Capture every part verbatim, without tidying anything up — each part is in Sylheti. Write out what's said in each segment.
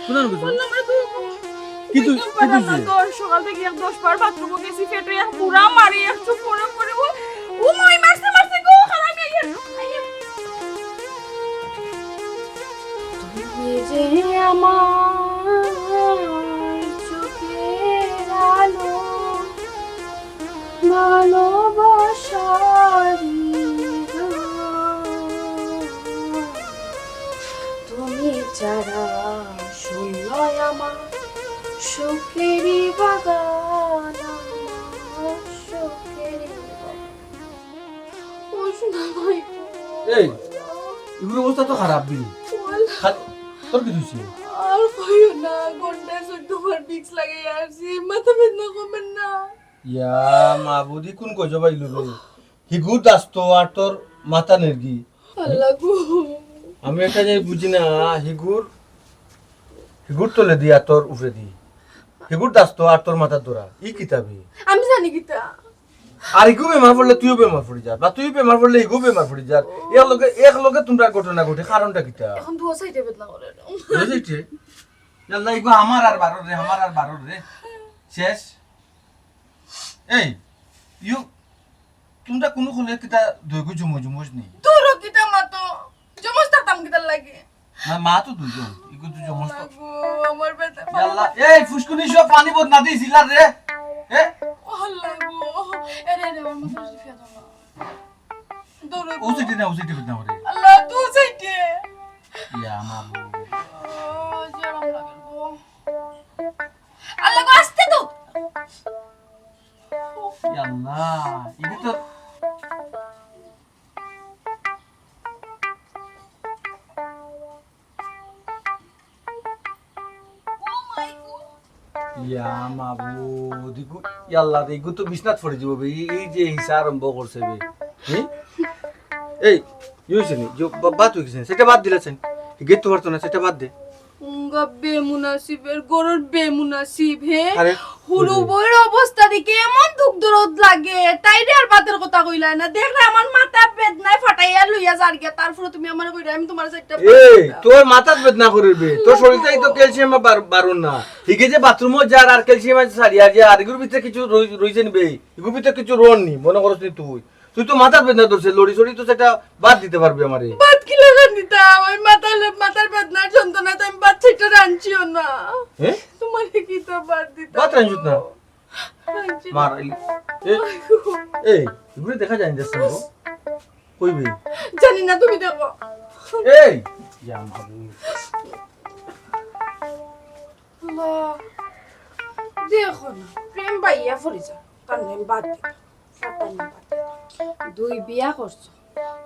কোন আনো গেছো? বললাম রে, তুই কি তুই, একদম কি পারলাম না। তুই? দশ, সকাল থাকি এক দশ বার বাথরুমো গেছি, পেটো এক মুড়া মারি, একটু পরে পরে ও, ও মাই মারছে, মারছে গো, খারাপ আইয়া, আইয়া। তুমি যে আমার চোখের আলো, ভালোবাসার হৃদয়। তুমি ছাড়া শূন্য আমার সুখেরই বাগান, আমার সুখেরই বাগান। ও সোনা ভাই। এই, ইগুর অবস্থা তো খারাপ বে। বল। খা-, তোর কিতা অইছে? আর কইও না, ঘন্টায় চৌদ্দ বার ভিক্স লাগাই আছি, মাথা বেদনা কমের না। ইয়া মাবুদি, কুন গজব আইলো বে? হিগুর দাস্ত আর তোর মাথা নেরগি। আল্লাহ গো। আমি একটা জিনিস বুঝি না, হিগুর, হিগুর তলে দিয়া তোর উপরে দি। হিগুর দাস্ত আর তোর মাথার দরা। ই কিতা বে? আমি জানি কিতা। আর হিগু বেমার পড়লে তুইও বেমার পড়ি যার, বা তুই বেমার পড়লে হিগু বেমার পড়ি যার। এক লগে, এক লগে তোমরা ঘটনা ঘটে, কারণটা কিতা? এখন দুই সাইডে বেদনা করে। দুই সাইডে? ইয়াল্লা, ইগু আমার আর বারোর রে, আমার আর বারোর রে। শেষ। এই, ইউ, তোমরা কুনু খুলে কিতা দুইগু জমজ জমজ নি? দুরো কিতা মা তো, জমজ থাকতাম কিতার লাগি? না, মা তো দুইজন, ইগু তো জমজ তো। আল্লাহ গো, আমার বেটা ইয়াল্লা, এই ফুসকুনি সব পানি বদনা দিছিলা রে। এ? আল্লাহ গো, এরে, এরে, আমার মাথা ফেলো না। দৌড়ে ও সিটি না, ও সিটি না রে। আল্লাহ, তুই সিটি। ইয়া মাবুদ। ও, যে আরাম লাগে গো। আল্লাহ গো, আস্তে তো। ইয়া আল্লাহ, ইগু তো ইয়া মাবুদ, ইগু, ইয়াল্লা রে, ইগু তো বিছনাত পড়ি যিবো বে। এই, এই যে হিসা আরম্ভ করছে বে। হুম? এই, ই অইছে নি? যে বা-, বাদ অই গেছে নি? সেটা বাদ দিলা চাইন। গেট তো পারতো না, সেটা বাদ দে। উঙ্গা বেমুনাসিবের ঘরর বেমুনাসিব, হে? আরে, হুরু ওরে। বউর অবস্থা দেখি এমন দুখ দরদ লাগে, তাইরে আর বাতের কথা কইলায় না। দেখরে আমার মাথা বেদনায় ফাটাইয়া লইয়া যারগিয়া, তারপরে তুমি আমারে কইরায় আমি তুমার চাইরটা এই, তোর মাথাত বেদনা করির বে, তোর শরীরটাই তো ক্যালসিয়াম বার-, বারোর না। হিগে যে বাথরুমো যার আর ক্যালসিয়াম আছে সারিয়া যে আর ইগুর ভিতরে কিছু রই-, রইছে নি বে, ইগুর ভিতরে কিছু রোন নি, মনে করছ নি তুই। তুই তো মাথাত বেদনা ধরছে, লড়ি চড়ি তো সেটা বাদ দিতে পারবি আমারে। বাদ কি লাগান দিতাম? আমি মাথার, মাথার বেদনার যন্ত্রণায় তো আমি বাদ সেটা রাঁধছিও না। হ্যাঁ? তুমারে কিতা বাদ দিতাম? বাদ রাঁধছত না? রাঁধছি না। মার, এই, এই, এই, ইগুরে দেখা যায় না, দেখছ না গো? কইবি? জানি না, তুমি দেখো। এই, ইয়া মাবুদ। আল্লাহ, দেখো না, প্রেম বাইয়া পড়ি যা, তার নাম বাদ দিলাম, তার নাম বাদ দিলাম। দুই বিয়া করছো,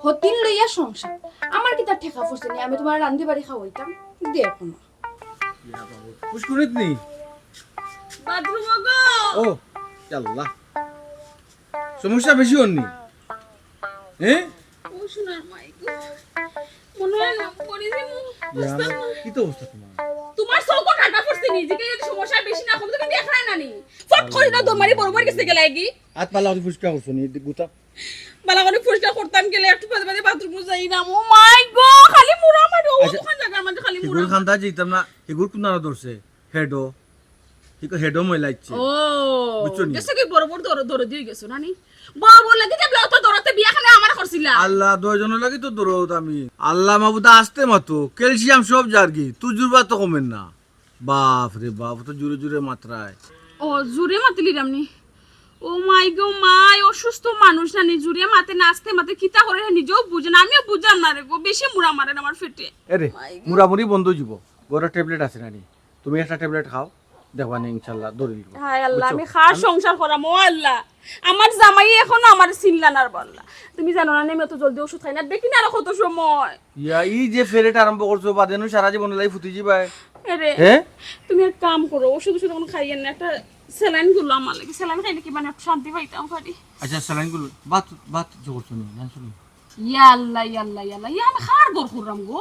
হতিন লইয়া সংসার, আমার কিতা ঠেকা পড়ছে নি, আমি তুমার রান্ধি বাড়ি খাওয়াইতাম, দেখো না। ইয়া মাবুদ, পুষ্কুনিত নি? বাথরুমো গো। ও, আল্লাহ। সমস্যা বেশি অর নি? হ্যাঁ? ও সোনার মাই গো। মনে হয় না, পড়ি যাইমু। ইয়া, বুঝতাম না। কি তো অবস্থা তুমার? তুমার চউখো ঠান্ডা পড়ছে নি, জিকে যদি সমস্যা বেশি না কম, তুমি দেখরায় না নি। ফট করি না, দৌড় মারি বড় বউর গেছে গেলায়গি। আত পালা অতি পরিষ্কার করছো নি, গুতা। বালা করি পরিষ্কার করতাম গেলে একটু বাদে বাদে বাথরুমো যাই না। ও মাই গো, খালি মুড়া মারি, ও আচ্ছা, দোকান জাগার মাঝে খালি মুড়া হিগুর মারি। খান্দা যাইতাম না, হিগুর কুনানো ধরছে, হেডো। ঠিক হেডো ময়লা ইচ্ছে। ও, বুঝছো নি? গেছে কি বড় বড় দর-, দরদি অই গেছো, না নি? বড় বড় লাগি যে ব্লক তো দরতে বিয়া খানে আমার করছিলা। আল্লাহ, দুইজনর লাগি তো দরদ আমি। আল্লাহ মাবুদ, আস্তে মাতো, ক্যালসিয়াম সব যারগি, তুই জুরবা তো কমের না। বাপ রে বাপ, তো জুরে জুরে মাতরায়। ও, জুরে মাতিলিরাম নি? ও মাই গো মাই, অসুস্থ মানুষ না নি, জুরে মাতে না আস্তে মাতে, কিতা করে হে নিজেও বুঝে না, আমিও বুঝাম না রে গো, বেশি মুড়া মারের আমার পেটে। এরে, মাই গো। মুড়ামুড়ি বন্ধ অই যিবো, ঘরো ট্যাবলেট আছে না নি? তুমি একটা ট্যাবলেট খাও, দেখবা নি ইনশাআল্লাহ দৌড়ি দিব। হায় আল্লাহ, বুঝছো? আমি কার আমি সংসার করাম, ও আল্লাহ? আমার জামাই এখনো আমার চিনলা না রে আল্লাহ। তুমি জানো না, আমি অত জলদি ওষুধ খাই না, দেখি না আরো কত সময়। ইয়া, ই যে ফেরেট আরম্ভ করছো, বাদে নু সারা জীবন লাই ফুটি যিবায়। আরে, হ্যাঁ? তুমি এক কাম করো, ওষুধ ওষুধ এখন খাইয়েন না, একটা স্যালাইন গুলো আমার লাগি, স্যালাইন খাইলে কি মানে একটু শান্তি পাইতাম পারি। আচ্ছা, স্যালাইন গুলো, বাত, বাত জোর তুমি, জানছো নি? ইয়া আল্লাহ, ইয়া আল্লাহ, ইয়া আল্লাহ, ইয়া আমি কার ঘর করলাম গো?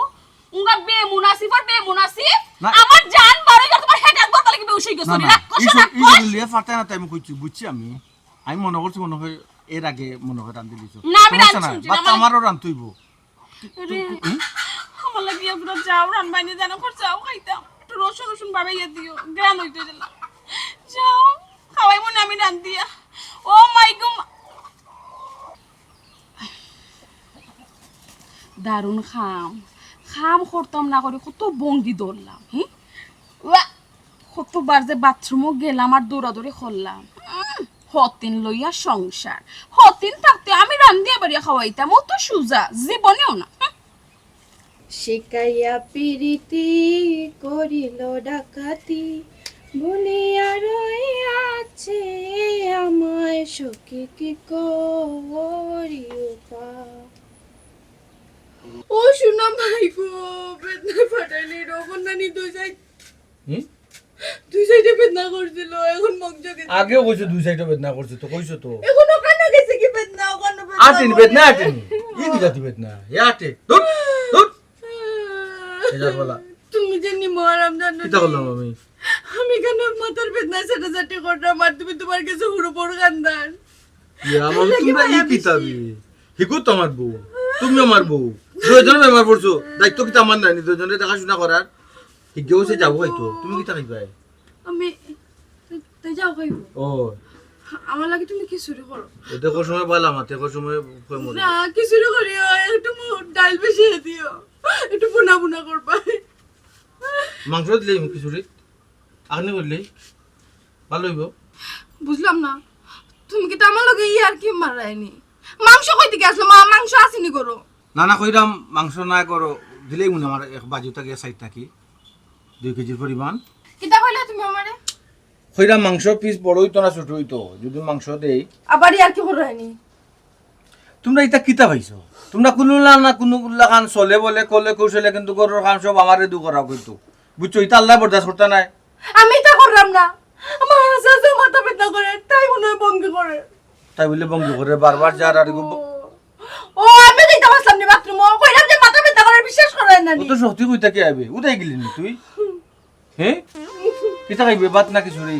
উঙ্গা বেমুনাসিব আর বেমুনাসিব। না। আমার জান বারই গেল, তুমার হেড একবার তাহলে কি বেহুশ অই গেছো না, নি? না, রাক্ষস, এই সব, এই রাক্ষস। সব লিয়ে ফাটায় না, তাই আমি কইছি, বুঝছি আমি। আমি মনে করছি, মনে হয় এর আগে মনে হয় রান্ধি দিছো। না, আমি সমস্যা রান্ধছি নাই, শুনছি না, বাচ্চা আমার আমারও রান্ধতে হইব। আরে, হুম? আমার লাগি পুরো যাও, রানবাইনি জানো, খরচাও খাইতাম। রসুন রসুন বাড়াইয়া দিও, গ্রান অইতে দিলাম। যাও, খাওয়াইমু নে আমি রান্ধিয়া। ও মাই গো মা-, দারুণ খাম। খাম করতাম না করি কত ভঙ্গি ধরলাম, হি? ওয়া! কতবার যে বাথরুমো গেলাম আর দৌড়াদৌড়ি করলাম। উম, হতিন লইয়া সংসার। হতিন থাকতে আমি রান্ধিয়া বাড়িয়া খাওয়াইতাম, অত সুজা, জীবনেও না। হুম। শিখাইয়া পিরিতি করিল ডাকাতি, বলিয়া রইয়াছে আমায় সখী কি করি উপায়। ও সোনা মাই গো, বেদনা ফাটাইলি রকম নানি দুই সাইড, হুম? দুই সাইডে বেদনা করছিল, এখন মগ জগে। আগেও কইছো দুই সাইডে বেদনা করছে, তো কইছো তো। এখন ওখানে গেছে কি বেদনা, ওখানে বেদনা আটিন করে। বেদনা আটিন। ই কি জাতি বেদনা? এ আটে। ধুর, ধুর। এ যার বলা। তুমি যে নিমো আরাম জানো কিতা নি? করলাম আমি? আমি কেন মাথার বেদনা সেটা সেটি করলাম, আর তুমি তোমার কাছে হুড়ো বড় কান্দান। ইয়া, মামি, তাহলে কি তোমরা ই মায়া কিতা বেশি? বি? হিগু তো আমার বউ, তুমিও আমার বউ। দুইজনে বেমার পড়ছো, দায়িত্ব কিতা আমার নানি? দুইজনে দেখাশোনা করার। হিগেও সে যাবো হয়তো, তুমি কিতা খাইবায়? আমি, তাই যাও খাইবো। ও। আমার লাগি তুমি খিচুড়ি করো। এ দেখো সময় বালা মাতে, দেখো সময় কই মরে। না, খিচুড়ি করিও, একটু মু-, ডাল বেশি দিও, একটু বুনা বুনা করবা। মাংস দিলে খিচুড়ি, আখনি করলে ভালো হইব। বুঝলাম না, তুমি কিতা আমার লগে ইয়ার কি মারায়নি? মাংস কই থেকে আসলো? মা, মাংস আসেনি করো। না, না, কইরাম মাংস না করো, দিলেই মনে আমার এক বাজু থাকে সাইড থাকি দুই কেজির পরিমাণ। কিতা কইলা তুমি আমারে? কইরাম মাংস পিস বড় হইতো না ছোট হইতো, যদি মাংস দেই। আবার ইয়ার কি মারায়নি? তোমরা ইতা কিতা পাইছো? তোমরা কুনু না, না কুনু লাখান চলে বলে কলে কৌশলে কিন্তু ঘরর কাম সব আমারে দু করা কইতো। বুঝছো? ইতা আল্লায় বরদাস্ত করতা নায়। আমি ইতা করলাম না। আমার হাসাসে মাথা ব্যথা করে, তাই মনে হয় ভঙ্গি করে। তাই বলে ভঙ্গি করে বারবার যার আর এগু-, ও, আমি তো ইতা বাসলাম নি বাথরুমো। কইলাম যে মাথা ব্যথা করে, বিশ্বাস করে না নি। অত শক্তি কই থাকি আইবে? উদাই গেলি নি তুই? হে? কিতা খাইবে? ভাত না খিচুড়ি?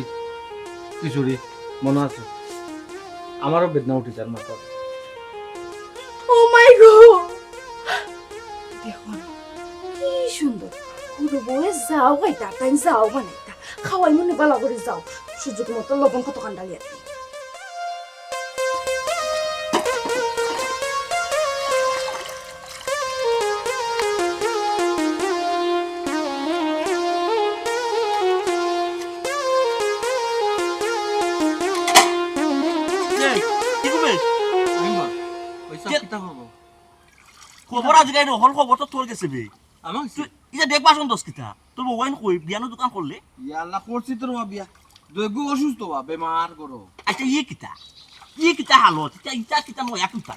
খিচুড়ি, মনো আছে? আমারও বেদনা উঠি তার মাথা। ও মাই গো! দেখো না, কি সুন্দর। হুরু বউয়ে যাও খাইতা, তাই যাও বানাইতা। খাওয়াই মনে বালা করি যাও। সুযোগ মতো লবণ কত কান্ডা লিয়া দিই। এই, কি করবে? কিতা করবো? খবর আজকে এই হল খবর তো তোর গেছে বে। আমার গেছে? তুই ইটা দেখবা শুন দোষ কিতা? তোর বউয়াইন কই? বিয়ানো দোকান করলে? ইয়া আল্লাহ, করছি তোর বা বিয়া। দৈগু অসুস্থ বা, বেমার করো। আচ্ছা, ইয়ে কিতা? ইয়ে কিতা হালত? ইটা, ইটা কিতা নয়া কিতা?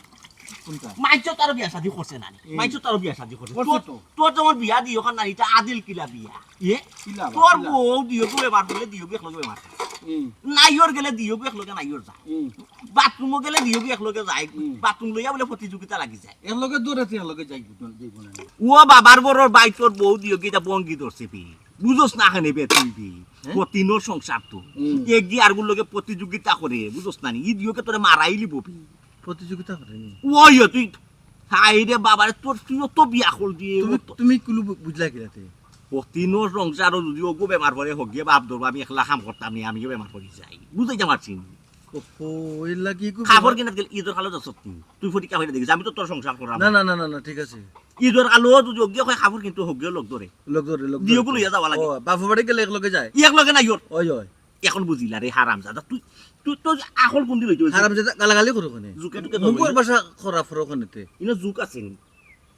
কোনটা? মাইজত আরো বিয়া শাদি করছে না নি? হুম। মাইজত আরো বিয়া শাদি করছে। করছে তোর, তো। তোর যেমন বিয়া দিও খান না, ইটা আদিল কিলা বিয়া? ইয়ে? কিলা বা, তোর কিলা? বউ দিও গো বেমার করলে দিও গো একলগে বেমার। হুম। নাইওর গেলে দিও গো একলগে নাইওর যায়। হুম। বাথরুমও গেলে দিও গো একলগে যায়। হুম। বাথরুম লইয়া বলে প্রতিযোগিতা লাগি যায়। একলগে দৌড়াতে একলগে যাই, যাইব না। ও বাবার বড়র বাই তোর বউ দিও গো ইটা ভঙ্গি ধরছে বি। বুঝোস না কেনে বে তুই বি? হ্যাঁ? কতিনর সংসার তো। হুম। এগি আরগুর লগে প্রতিযোগিতা করে, বুঝোস না নি? ই দিও গো তোরে মারাইলিবো বি। প্রতিযোগিতা করে নি? ওই তুই হায় রে বাবা রে, তোর তুইও তো বিয়া কর দিয়ে তুমি, অত। তুমি কুলু বু-, বুঝলা কি রাতে? কতিনর সংসারও যদি ওগো বেমার পড়ে হগিয়ে বাপ ধরবো, আমি একলা কাম করতাম নি, আমিও বেমার পড়ি যাই। বুঝাইতে পারছি নি? ওহো, এর লাগি খুব কাপড় বেমার। কিনাত গেলে ইদর কালো যাস তুই। তুই ফটিকা হইলে দেখিস, আমি তো তোর সংসার করাম। না, না, না, না, না, ঠিক আছে। ইদর কালো যদি হগিয়ে কয় কাপড় কিন্তু হগিয়ে লোক ধরে। লোক ধরে, লোক দিও ধরে। গুলো ইয়া যাওয়া লাগে। ও, বাপর বাড়ি গেলে এক লগে যায়? এক লগে নাই ওর। ওই, ওই। এখন বুঝিলা রে হারামজাদা, তুই, তুই তো আকল কোন দিন হইতে হইছে? হারামজাদা গালাগালি করো কেনে? জুকে টুকে মুখর ধরবি। ভাষা খারাপ করো কেনে তে? ইনো জুক আছে নি?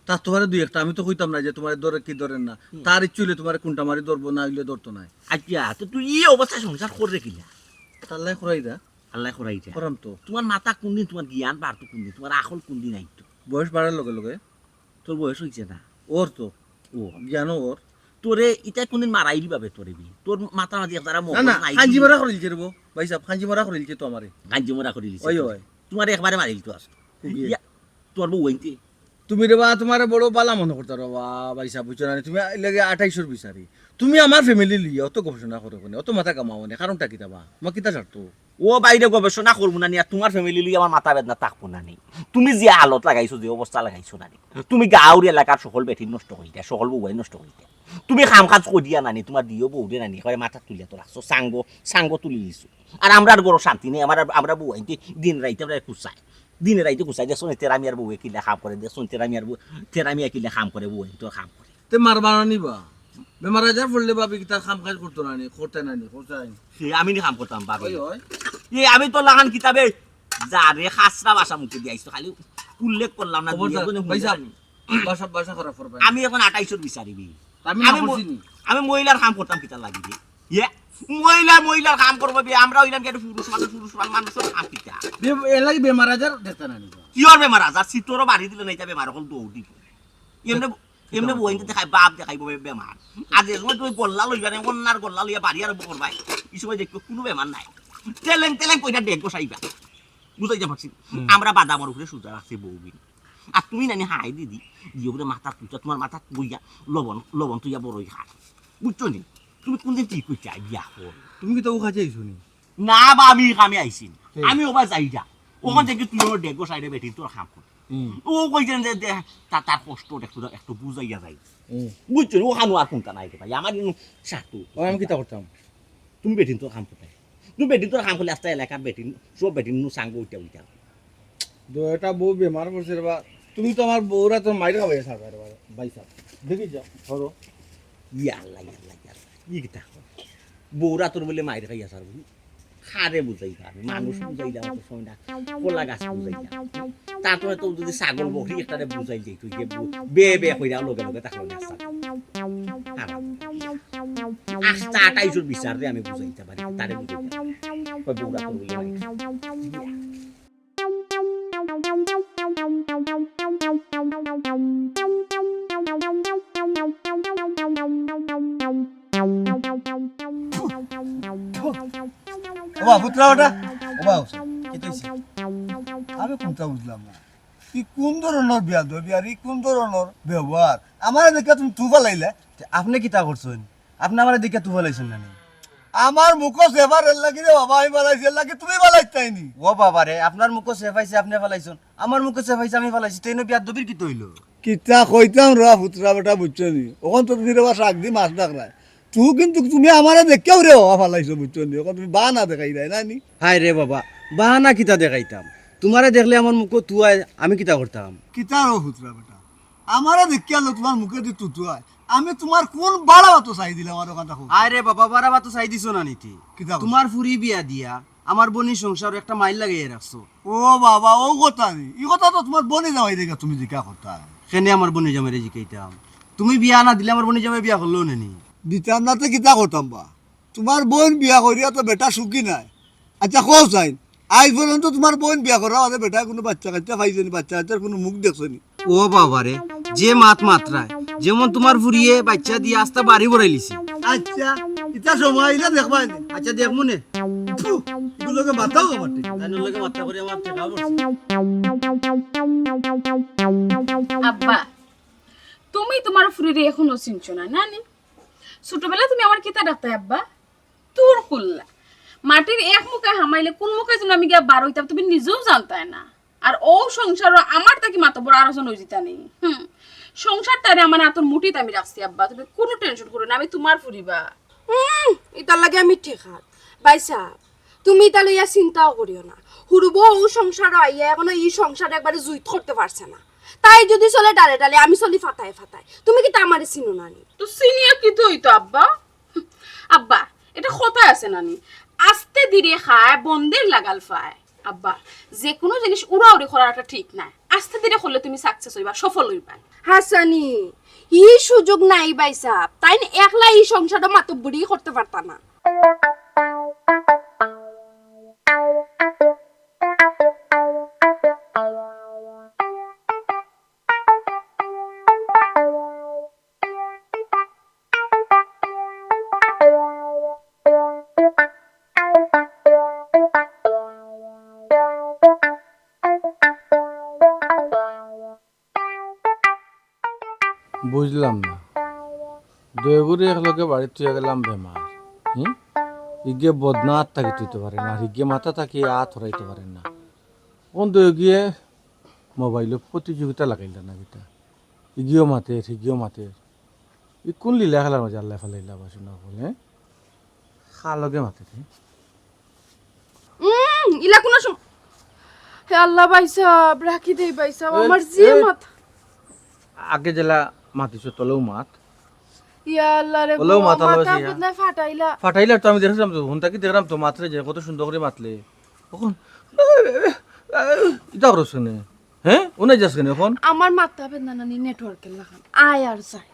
তার তোমারে দুই একটা, আমি তো কইতাম না যে তোমারে ধরে কি ধরে না। হুম। তার ইচ্ছে হইলে তোমারে কোনটা মারি ধরবো, না হইলে ধরতো না। আচ্ছা, তো তুই এই অবস্থায় সংসার করে কিনা? আল্লাহ করাই দা। আল্লাহ করাই দা। করাম তো। তোমার মাথা কোন দিন, তোমার জ্ঞান বাড়তো কোন দিন, তোমার আকল কোন দিন আইতো? বয়স বাড়ার লগে লগে। তোর বয়স হইছে না। ওর তো। ও। জ্ঞানও ওর। তোরে ইটা কোনদিন মারাই দিবা বে তোরে বি? তোর মাথা মাঝে এক জারা না, মগজ না, নাই। কাঞ্জি মারা করিলছে রে বউ। ভাই সাহেব, কাঞ্জি মারা করিলছে তো আমারে। কাঞ্জি মারা করিলছে ওই, তো। ওই। তোমারে একবারে মারিল তো আস। খুবই। ইয়া, তোর বউ হইতে। তুমি রে বা, তোমারে বড় বালা মনে করতে রে বা, ভাই সাহেব, বুঝছো না? তুমি লাগে আঠাইশর বিচারি। তুমি আমার ফ্যামিলি লইয়া অত গবেষণা করো কেনে, অত মাথা কামাও কেনে, কারণটা কিতা বা? তোমার কিতা স্বার্থ? ও বাইরে গবেষণা করবো না নি, আর তোমার ফ্যামিলি লইয়া আমার মাথা বেদনা থাকবো না নি। তুমি যে হালত লাগাইছো, যে অবস্থা লাগাইছো না নি, তুমি গাঁওর এলাকার সকল বেটিন নষ্ট করিতে, সকল বউয়াইন নষ্ট করিতে। তুমি কাম কাজ করিয়া না নি, তোমার দিও বউরে না নি, করে মাথা তুলিয়া তো রাখছো, সাঙ্গ সাঙ্গ তুলি দিছো। আর আমরার ঘরো শান্তি নাই, আমরা আমরা বউয়াইন্তে দিন রাইতে আমরা কুচাই, দিনে রাইতে কুচাই। দেখছো নি তেরা মিয়ার বউয়ে কিলা কাম করে, দেখছো নি তেরা মিয়ার বউ, তেরা মিয়া কিলা কাম করে, বউয়াইন্তর কাম করে। তে মারবা না নি বা? বেমার আজার পড়লে ভাবি কিতা কাম কাজ করতো না নি, করতে না নি, করতে না নি। সে আমি নি কাম করতাম, ভাবি। ওই, ওই। এ, আমি তো লাখান কিতাবে যারে খাসরা ভাষা মুখে দিয়া আইছো, খালি উল্লেখ করলাম না, খবরদার, দুই একজনে ভাই সাহেব, শুনবে না নি। ভাষা, ভাষা খারাপ করবে না। আমি এখন আটাইশর বিচারিবি। আমি না আমি ম-, করছি নি। আমি মহিলার কাম করতাম কিতা লাগি রে? ইয়ে, মহিলা, মহিলার কাম করবো বে, আমরা অইলাম কি একটা পুরুষ মানুষ, পুরুষ মানুষ, মানুষর কাম কিতা? বে-, এর লাগি বেমার আজার দেখতে না নি। কিয়র বেমার আজার? সিটরও বাড়ি দিলে না, ইটা বেমার অকল দৌড় দিব। এমনে এমনে বউয়াইন্তে দেখায়, বাপ দেখাইবো বে-, বেমার। আর যে সময় তুমি গল্লা লইবা না, অন্যার গল্লা লইয়া বাড়ি আরম্ভ করবায়, ই সময় দেখবো কুনু বেমার নাই। তেলেং তেলেং কইরা ডেগ বসাইবা। বুঝাইতাম পারছি? হুম। আমরা বাদামর উপরে সুজা রাখছি বউবিন। আর তুমি নানি হাই দিদি, দিয়ে উপরে মাথা তুলছো, তোমার মাথা বইয়া লবণ, লবণ তুইয়া বড়ই খাস। বুঝছো নি? তুমি কোনদিন ঠিক কইতে আই বিয়া কর? তুমি কিতা ও কাজে আইছো নি? না বা, আমি ই কামে আইছি না। হুম। আমি ওবা যাই যা। ওখান হুম। থেকে তুই আমার ডেগো সাইডে বেটিন্তর কাম কর। হুম। ও কইছেন যে, যে তা-, তার কষ্ট একটু, একটু বুঝাইয়া যাই। হুম। বুঝছো? ওখানে আর কোনটা নাই রে ভাই, আমার কিন্তু স্বার্থ। ও, আমি কিতা করতাম? তুমি বেটিন্তর কাম করতে। তুমি বেটিন্তর কাম করলে আস্তা এলাকার বেটিন, সব বেটিন নু সাঙ্গ উঠে উঠে। দো, এটা বউ বেমার পড়ছে রে বা। তুমি তো আমার বউরা তো মাইর খাওয়াইয়া ছাড়বা রে বা, ভাই সাহেব। দেখি যাও, ধরো। ইয়া আল্লাহ, ইয়া আল্লাহ, ইয়া আল্লাহ। ই কিতা? বউরা তোর বলে মাইর খাইয়া ছাড়বো। খারে বুঝাই পারবি, মানুষ বুঝাইলাম তো সময় না, কলা গাছ বুঝাইলাম। তারপরে তো যদি ছাগল বকরি একটারে বুঝাই যাই, তুই যে বু-, বে বে কইরা লগে লগে তাহলে না ছাড়বো। খারাপ। আস্তা আটাইশর বিচার রে আমি বুঝাইতে পারি, তারে বুঝাইতে পারি। কই বউরা তো বুঝে নাই। ওবা, পুতরা ওটা। ওবা, কিতা অইছে? আমি কোনটা বুঝলাম না। ই কোন ধরনর বেয়াদবি আর ই কোন ধরনর ব্যবহার? আমারে দেখিয়া তুমি তু ফালাইলে। তে আপনে কিতা করছইন? আপনে আমারে দেখিয়া তু ফালাইছইন না নি? আমার মুখো সেফার এর লাগি রে বাবা, আমি ফালাইছি, এর লাগি তুমি ফালাইতাই নি। ও বাবা রে, আপনার মুখো সেফাইছে, আপনে ফালাইছইন। আমার মুখো সেফাইছে, আমি ফালাইছি। তে ইনো বেয়াদবির কিতা অইলো? কিতা কইতাম রে পুতরা বেটা, বুঝছো নি? অখন তো তুমি রে বা শাক দি মাছ ডাকরায়। তু কিন্তু তুমি আমারে দেখিয়াউ রে বাবা ফালাইছো, বুঝছো নি? অখন তুমি বাহানা দেখাইরায় না নি? হায় রে বাবা, বাহানা কিতা দেখাইতাম? তুমারে দেখলে আমার মুখো তু আয়, আমি কিতা করতাম? কিতা রে পুতরা বেটা? আমারে দেখিয়া লো তুমার মুখেদি তু তু আয়। আমি তুমার কোন বালা বাতো চাই দিলাম আর অখান দেখো? আরে বাবা, বালা বাতো চাই দিছো না নি তে? কিতা? তুমার ফুরি বিয়া দিয়া আমার বইনর সংসারো একটা মাইর লাগাইয়া রাখছো। ও বাবা, ও কথা নি। ই কথা তো তুমার বইন জামাইরে গিয়া তুমি জিকা করতায়। কেনে আমার বইন জামাইরে জিকাইতাম? তুমি বিয়া না দিলে আমার বইন জামাই বিয়া করলো না নি? দিতাম না তে কিতা করতাম বা? তুমার বইন বিয়া করিয়া তো বেটা সুখী নায়। আচ্ছা, কও চাইন, আইজ পর্যন্ত তুমার বইন বিয়া করার বাদে বেটায় কুনু বাইচ্চা-কাইচ্চা পাইছে নি, বাইচ্চা-কাইচ্চার কুনু মুখ দেখছে নি? ও বাবা রে, যে মাত মাতরায়, যেমন তুমার ফুরিয়ে বাইচ্চা দিয়া আস্তা বাড়ি বড়াইলিছে। আচ্ছা, ইতা সময় আইলে দেখবায় নি। আচ্ছা, দেখমু নে। থু, ইগুর লগে মাতাও আমার ঠিক। তাইনর লগে মাতা করি আমার ঠেকা পড়ছে। আব্বা, তুমি তুমার ফুরিরে এখনো চিনছো না, না নি? ছোটবেলা তুমি আমারে কিতা ডাকতায় আব্বা? তুর কুল্লা। মাটির এক মুখা হামাইলে কুন মুখা যেন আমি গিয়া বার অইতাম, তুমি নিজেও জানতায় না। আর অউ সংসারো আমার থাকি মাতব্বর আরো জন অইযিতা নি। হুম। সংসারটারে আমার আতর মুঠিত আমি রাখছি আব্বা, তুমি কুনু tension করো না, আমি তুমার ফুরি বা। হুম, ইতার লাগি আমি ঠিক আছি। ভাইসাব, তুমি ইতা লইয়া চিন্তাও করিও না। হুরু বউ অউ সংসারো আইয়া অখনো ই সংসার একবারে জুইত করতে পারছে না। তাই যদি চলে ডালে ডালে, আমি চলি ফাতায় ফাতায়। তুমি কিতা আমারে চিনো না নি? তো চিনিয়া কিতা অইতো আব্বা? আব্বা, এটা কথায় আছে না নি? আস্তে ধীরে খায়, বন্দের লাগাল পায়। আব্বা, যেকুনু জিনিস উড়াউড়ি করাটা ঠিক নায়। আস্তে ধীরে করলে তুমি success অইবা, সফল অইবা। হাছানি, ই সুযোগ নাই ভাইসাব। তাইন একলা ই সংসারো মাতব্বরি করতে পারতা না। বুঝলাম না। দুইওগুরে একলগে বাড়িত থুইয়া গেলাম বেমার। হুম? ইগে বদনা আত থাকি থুইতে পারে না, আর ইগে মাথা থাকি আত হরাইতে পারে না। অখন দুইওগিয়ে মোবাইলো প্রতিযোগিতা লাগাইলা না কিতা? ইগিও মাতের, হিগিও মাতের। ই কোন লীলা খেলার মাঝে আল্লায় ফালাইলা বা শুনা বলে? কার লগে মাতের, হে? উম, ইলা কোন সম-, হে আল্লাহ ভাইসাব, রাখি দেই ভাইসাব, এ, আমার যে এ, মাথা। আগে যেলা মাতিছো তলেউ মাত। ইয়া আল্লাহ রে, ওলাও গো, মাথা লইছে মাথা ইয়া। বুঝলে ফাটাইলা। ফাটাইলা তো আমি দেখলাম তো, হুনতা কি দেখলাম তো মাতরে যে কত সুন্দর করি মাতলে। অখন ইতা করছ কেনে? হে? উনাই যাস কেনে অখন? আমার মাথা বেদনা নানি network এর লাখান। আয় আর যায়।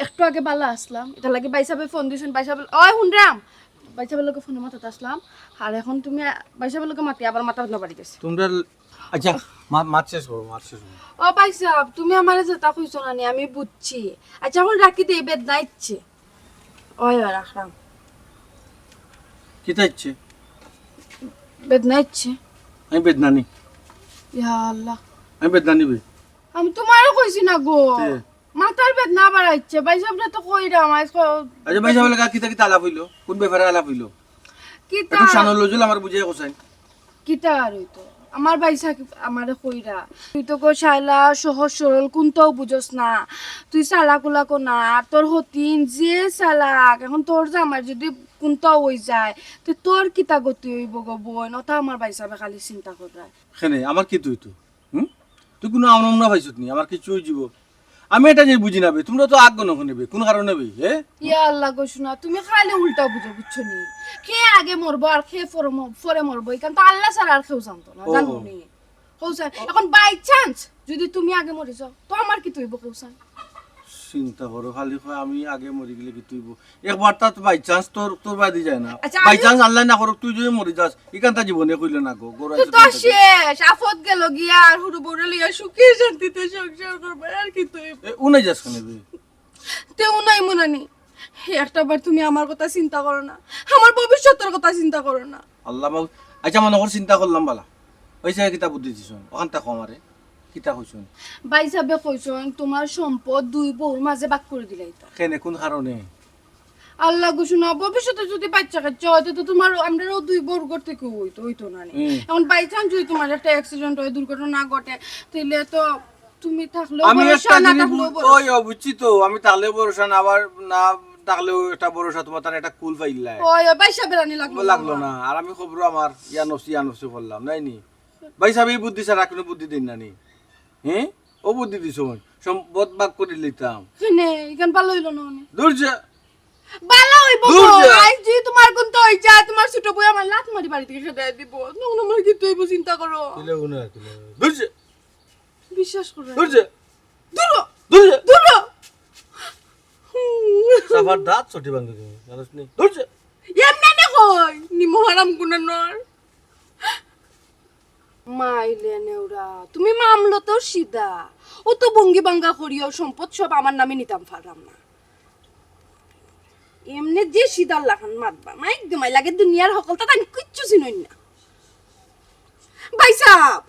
একটু আগে বালা আসলাম, ইতার লাগি ভাইসাবে ফোন দিছইন, ভাইসাবে, ওই হুনরাম, ভাইসাবর লগে ফোনে মাতাত আসলাম, আর অখন তুমি ভাইসাবর লগে মাতি আবার মাথা বেদনা বাড়ি গেছে। তুমরা, আচ্ছা, মা-, মাত শেষ করো, মাত শেষ করো। ও ভাইসাব, তুমি আমারে যেতা কইছো নানি, আমি বুঝছি। আচ্ছা, অখন রাখি দেই, বেদনা ইচ্ছে। ওই, ওই, রাখলাম। কিতা ইচ্ছে? বেদনা ইচ্ছে। আমি বেদনা নি। ইয়া আল্লাহ। আমি বেদনা নিবে। আমি তোমারে কইছি না গো। তে? মাথার বেদনা বাড়াইছে। ভাইসাবরে তো কইরাম, আইজ ক-, আচ্ছা, ভাইসাবর লগে কিতা কিতা আলাপ অইলো? কোন ব্যাপারে আলাপ অইলো? কিতা? একটু শানর লজুল আমার বুঝাই কছাইন। কিতা আর অইতো? আমার ভাইসাব আমারে কইরা, তুই তো গো শালা সহজ সরল, কুন্তাও বুঝস না, তুই চালাক উলাকও না, আর তোর হতিন যে চালাক, অখন তোর জামাইর যুদি কুন্তাও অইযায়, তে তোর কিতা গতি অইবো গো বইন? অতা আমার ভাইসাবে খালি চিন্তা কররা। কেনে, আমার কিতা অইতো? হুম? তুই কুনু আমলা উমলা পাইছত নি? আমার কিচ্ছু অইযিবো। আমি ইটা যে বুঝি না বে, তুমরা তো আগ গণক নি বে, কুন কারণে বে, হে? ইয়া আল্লাহ গো শুনা, তুমি খালি উল্টা বুঝো, বুঝছো নি? কে আগে মরবো আর কে পরে ম-, পরে মরবো, ইখান তো আল্লাহ ছাড়া আর কেউ জানতো না, ও। জানো নি? কও চাইন, অখন by chance যুদি তুমি আগে মরি যাও, তে আমার কিতা অইবো কও চাইন? চিন্তা করো, খালি কয় আমি আগে মরি গেলে কিতা অইবো। একবার তাত by chance তোর, তোর বাদে যায় না। আচ্ছা, by আমি chance আল্লায় না করুক, তুই যুদি মরি যাস, ইখানতা জীবনে কইলে না গো, গরু তে আছে তো চিন্তা করি। শেষ, আফত গেল গিয়া, আর হুরু বউরে লইয়া সুখে শান্তিতে সংসার করবে, আর কিতা অইবো? এ, উনাই যাস কেনে বে? তে উনাই মুনানি, একটা বার তুমি আমার কথা চিন্তা করো না, আমার ভবিষ্যতর কথা চিন্তা করো না। আল্লাহ মাবুদ, আচ্ছা, মনো কর চিন্তা করলাম বালা। অইছে, কিতা বুদ্ধি দিছইন? অখানতা কও আমারে। কিতা কইছইন? ভাইসাবে কইছইন, তুমার সম্পদ দুই বউর মাঝে ভাগ করি দিলাইতা। কেনে, কুন কারণে? আল্লাহ গো শুনা, ভবিষ্যতে যুদি বাইচ্চা কাইচ্চা অয়, তে তো তুমার, আমরারও দুই বউর ঘর থাকি অইতো, অইতো না নি? হুম। অখন by chance যুদি তুমার একটা accident অয়, দুর্ঘটনা ঘটে, তাইলে তো তুমি থাকলেও আমি ভরসা, একটা না জিনিস থাকলেও বুঝ-, ভরসা। ওই, ও, বুঝছি তো, আমি থাকলেও ভরসা, না আবার না থাকলেও একটা ভরসা, তুমার তার একটা কুল পাইলাই। ওই, ওই, ভাইসাবে রানি লাগলো ও, না লাগলো আমার। না। আর আমি খবর আমার ইয়া নফসি, ইয়া নফসি করলাম, নায় নি? ভাইসাবে ই বুদ্ধি ছাড়া কুনু বুদ্ধি দেইন না নি? হে? অউ বুদ্ধি দিছইন, সম্পদ ভাগ করি লইতাম। কেনে, ইখান ভালা অইলো না অনে। দূর যা। ভালা অইবো দূর গো, যা। আইজ যুদি তুমার কুন্তা অইযায়, তুমার ছোট বউ আমারে লাথ মারি বাড়ি থাকি খেদাই দিবো। তখন আমার কিতা অইবো চিন্তা করো। কিলা গুনা, কিলা গুনা। দূর যা। বিশ্বাস করো। দূর যা। দূর হ। দূর যা। দূর হ। হুম। সাফার দাঁত ছটি ভাঙি দিবো, জানোস নি? দূর যা। এমনে না কই, নিমু হারাম গুনা নর। মাইলে নেউরা, তুমি মামলো তো সিধা। অত ভঙ্গি ভাঙ্গা করিও সম্পদ সব আমার নামে নিতাম পারলাম না। এমনে যে সিধার লাখান মাতবা, মাইক দমাই লাগে দুনিয়ার হকলতা তাইন কিচ্ছু চিনইন না। ভাইসাব,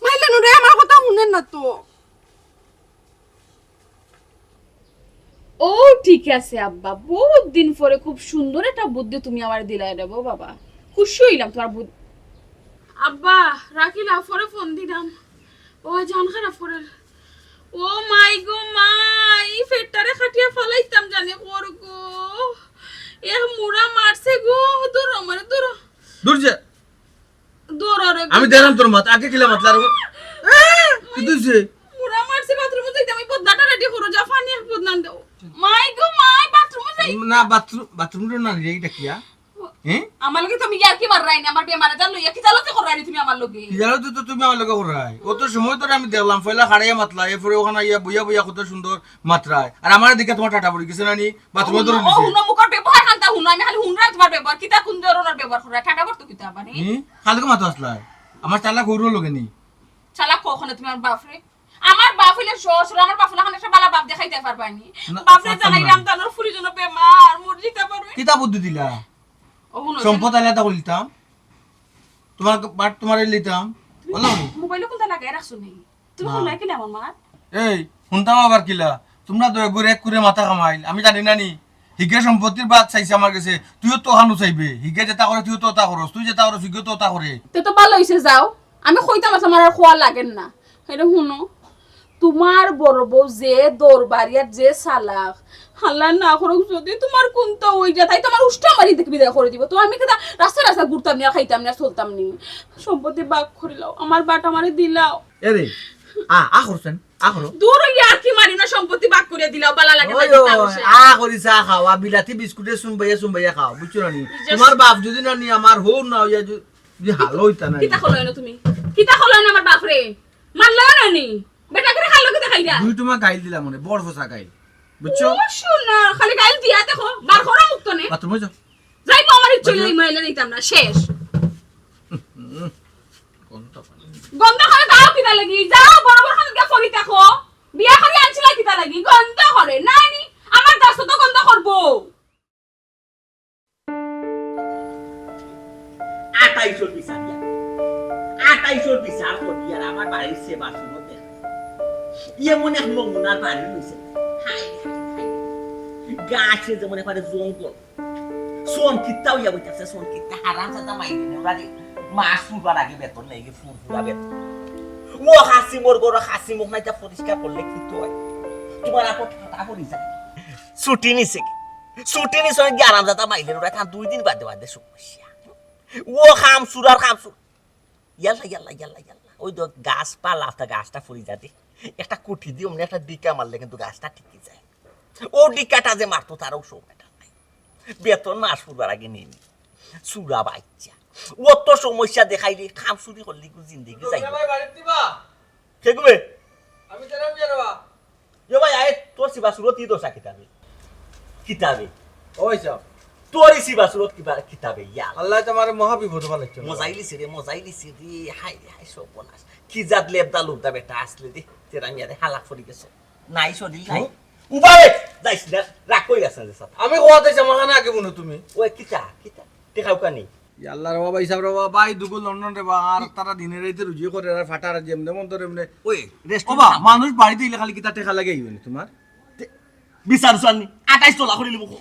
মাইলে নেউরা আমার কথা হুনইন না তো। ও ঠিক আছে আব্বা, বউত দিন পরে খুব সুন্দর একটা বুদ্ধি তুমি আমারে দিলায় রে বউ বাবা, খুশি অইলাম তুমার বুদ্ধি। আব্বা, রাখিলা, পরে ফোন দিরাম। ও, জান খারাপ করের। ও মাই গো মাই, ই পেটটারে কাটিয়া ফালাইতাম জানি কর গো। এক মুড়া মারছে গো, ধরো আমারে, ধরো। দূর যা। দৌড়ারে আমি গো। দেখলাম তোর মাত, আগে কিলা মাতলা রে? এ, কিতা অইছে? মুড়া মারছে বাথরুমো যাইতে, আমি বদনাটা রেডি করো, যা পানি এক বদনা দেও। মাই গো মাই, বাথরুমো যাই। না, বাথরুম, বাথরুমটা না, এইটা কিয়া? হ্যাঁ? আমার লগে তুমি ইয়ার্কি মাররায় নি, আমার বেমারে জান লইয়া কিতা লগে কররায় নি তুমি আমার লগে? কিতা লগে তো তুমি আমার লগে কররায়? অত সময় ধরে আমি দেখলাম, পয়লা খাড়াইয়া মাতলা, এরপরে অখান আইয়া বইয়া বইয়া কত সুন্দর মাতরায়। আর আমারে দেখিয়া তুমার ঠাটা পড়ি গেছে না নি? বাথরুমো ও ধরে হুনো, ও নিছে। হুনো, মুখর ব্যবহার খানতা হুনো, আমি খালি হুনরাম তুমার ব্যবহার। কিতা কুন ধরনর ব্যবহার কররায়? ঠাটা পড়তো কিতা আবার, হি? হুম? খালি মাতো আসলা। আমার চালাক হউরর লগে নি। চালাক কখনো তুমি আমার বাপরে? আমার বাপ অইলে শ্বশুর, আমার বাপ অইলে খান একটা বালা বাপ দেখাইতায় পারবায় নি। না, বাপরে পারতাম জানাইলাম, না। তানর ফুরি যেন বেমার, মরি যাইতা পারে। কিতা বুদ্ধি দিলা? ও হুনো, সম্পদ আলাদা করিলিতাম। তুমার বাট তুমারে লিতাম। তুমি বললাম নি? মোবাইলো কুনটা লাগাই রাখছো নি? তুমি না। কোন লাগে আমার মা? এই, হুনতাম আবার কিলা? তুমরা দুইওগুর এক কুরে মাথা কামাইল, আমি জানি না নি। হিগে সম্পত্তির ভাগ চাইছে আমার গেছে, তুইও তো অখানউ চাইবে। হিগে যেতা করে তুইও তো অতা করস, তুই যেতা করস হিগেও তো অতা করে। তে তো ভালা অইছে, যাও, আমি কইতাম আছে, আমার আর কওয়া লাগের না। আরে হুনো, তুমার বড় বউ যে দরবারি আর যে চালাক, আল্লায় না করউক যুদি তুমার কুন্তা অইযায়, তাইন তো আমার উষ্টা মারি থাকি বিদায় করি দিবো। তে আমি কিতা রাস্তায় রাস্তায় ঘুরতাম নি, আর খাইতাম নি, আর চলতাম নি? সম্পত্তি ভাগ করিলাও, আমার বাট আমারে দিলাও। এরে, আ, আ করছেন, আ করো। দুরো, ইয়ার্কি মারিও না, সম্পত্তি ভাগ করিয়া দিলাও, ভালা লাগে না ওই, দিতা ওই, বসে। আ করি চা খাও, আ বিলাতি বিস্কুটে চুমবাইয়া চুমবাইয়া খাও, বুঝছো না নি? ইজাস- তুমার বাপ যুদি না নি আমার হউর না অইয়া যু-, যুদি হালো অইতা না নি। কিতা করলায় না তুমি? কিতা করলায় না আমার বাপরে? মারলায় না নি? বেটা করে খাইলো কিতা খাইরা? দুই টুমা গাইল দিলাম মানে, বড় ফসা গাইল। বুঝছো? ও শোনা, খালি গাইল দিয়া দেখো, বার করো মুখ তনে। বাথরুমে যাও। যাইমু, আমার ইচ্ছা অইলে এই মহিলা নিতাম না, শেষ। হুম, গন্ধ পানি। গন্ধ করে দাও কিতা লাগি? যাও, বড় বড় খান গিয়া পড়ি থাকো। বিয়া করি আনছিলা কিতা লাগি? গন্ধ করে। না নি, আমার গাছ তো গন্ধ করবো। আটাইশর বিচার দিয়া। আটাইশর বিচার করি আর আমার বাড়ির সেবা শুরু দেখ। ইয়ে মনে এক নমুনার বাড়ি হইছে। হায়, হায়, হায়। গাছে যেমন একবারে জঙ্গল। সোন কিত্তা অইয়া বইতাছে, সোন কিত্তা হারাম জাদা মাইরে নেওরা রে। মাস ফুরবার আগে বেতন নেই, ফুরফুরা বেতন। ও হাসি মোর গরো হাসি মুখ নাইতা পরিষ্কার করলে কিতা অয়? তুমার আপদ ফাটা পড়ি যায়। ছুটি নিছে কি? ছুটি নিছে কি আরাম জাদা মাইরে নেওরা, তান দুই দিন বাদে বাদে সমস্যা। ও কাম শুরু আর কাম শুরু। ইয়াল্লা, ইয়াল্লা, ইয়াল্লা, ইয়াল্লা। ওই তো গাছ পালা, তা গাছটা পড়ি যাতে। একটা কুটি দি অমনে একটা ডিকা মারলে কিন্তু গাছটা টিকি যায়। ও ডিকাটা যে মারতো তারও শখ এটা নাই। বেতন মাস ফুরবার আগে নেই নি। চুরা বাইচ্চা। অত সমস্যা দেখাইলি, কাম চুরি করলি, গু জিন্দেগি যাইবো। ভাই, বাড়িত দিবা? কে গো বে? আমি তেরা মিয়া রে বা। ইয়ো ভাই, আয়, তোর সিবা সুরত ই দশা কিতাবে? কিতাবে? ও ভাই সাহেব। তোর ই সিবা সুরত কিবা কিতাবে, ইয়া। আল্লায় তুমারে মহা বিপদ ফালাইছে। মজাইলিছে রে, মজাইলিছে রে, হায় রে হায়, সর্বনাশ। কি জাত লেবদা লুবদা বেটা আসলে দে, তেরা মিয়া রে হালাক পড়ি গেছে। নাই শরীর নাই। হুম? উবারে, যাইস না, রাগ করি আস না রে সাথে। আমি কওয়াত আইছি, আমার কানে আগে হুনো তুমি। ওই কিতা, কিতা? টেকাও কানি। ইয়াল্লা রে বাবা, হিসাব রে বাবা, ভাই দুগু লন্ডন রে বাবা, আর তারা দিনে রাইতে রুজি করে, আর ফাটার যেমনে মন ধরে এমনে। ওই, রেস্ট ও বা, মানুষ বাড়িত আইলে খালি কিতা টেকা লাগে আইবো নি তুমার? তে, বিচার চাননি, আটাইশ তোলা করি লিবো।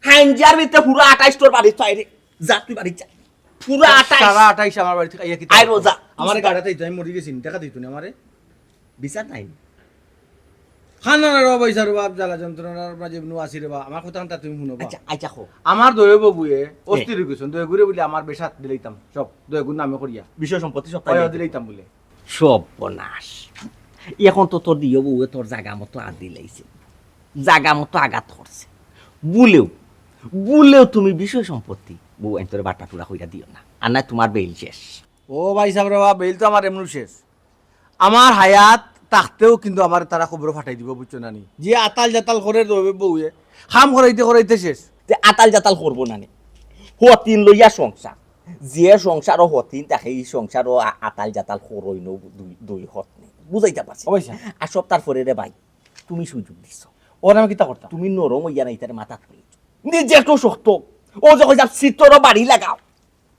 হাইঞ্জার ভিতরে পুরা আটাইশ তোর বাড়িত পাই রে। যা তুই বাড়িত যা। পুরা আটাইশ। সারা আটাইশ আমার বাড়িত আইয়া কিতা আয় করবো? রোজা। আমার গাড়াতে দিত, আমি মরি গেছি, টেকা দিত না আমারে। বিচার নাই। খানা রে বাবা, হিসাব রে বাবা, জ্বালা যন্ত্রণার মাঝে নু আছি রে বাবা। আমার কথা খানটা তুমি হুনো বা। আচ্ছা, আচ্ছা, কও। আমার দুইও বউয়ে অস্থির অই গেছইন, দুইওগুরে বুলে আমার বেশাত দিলাইতাম, সব দুইওগুর নামে করিয়া। বিষয় সম্পত্তি সব তাই অয়, দিলাইতাম। দিলাইতাম বুলে। সর্বনাশ। এখন তো তোর দুইও বউয়ে তোর জাগা মতো আদিলাইছে। জাগা মতো আঘাত করছে। বুলেও, বুলেও তুমি বিষয় সম্পত্তি বউ আইন তোরে বাটা টুরা কইরা দিও না। আর নায় তুমার বেইল শেষ। ও ভাই সাহেব রে বাবা, বেইল তো আমার এমনেউ শেষ। আমার হায়াত থাকতেউ কিন্তু আমারে তারা কবরো ফাটাই দিবো, বুঝছো না নি? যে আতাল জাতাল করে রবে বউয়ে, কাম করাইতে করাইতে শেষ। তে আতাল জাতাল করবো না নি? হতিন লইয়া সংসার। যে সংসারও হতিন থাকে, ই সংসারও আ-, আতাল জাতাল করইন দুই, দুই হতনে। বুঝাইতা পারছি? অবশ্যই। আর সব তারপরে রে ভাই, তুমি সুযোগ দিছো। ওর আমি কিতা করতাম? তুমি নরম অইয়া না, ইতারে মাথাত তুলি। নিজে তো শক্ত। ও যে কইতাম, সিটরও বাড়ি লাগাও।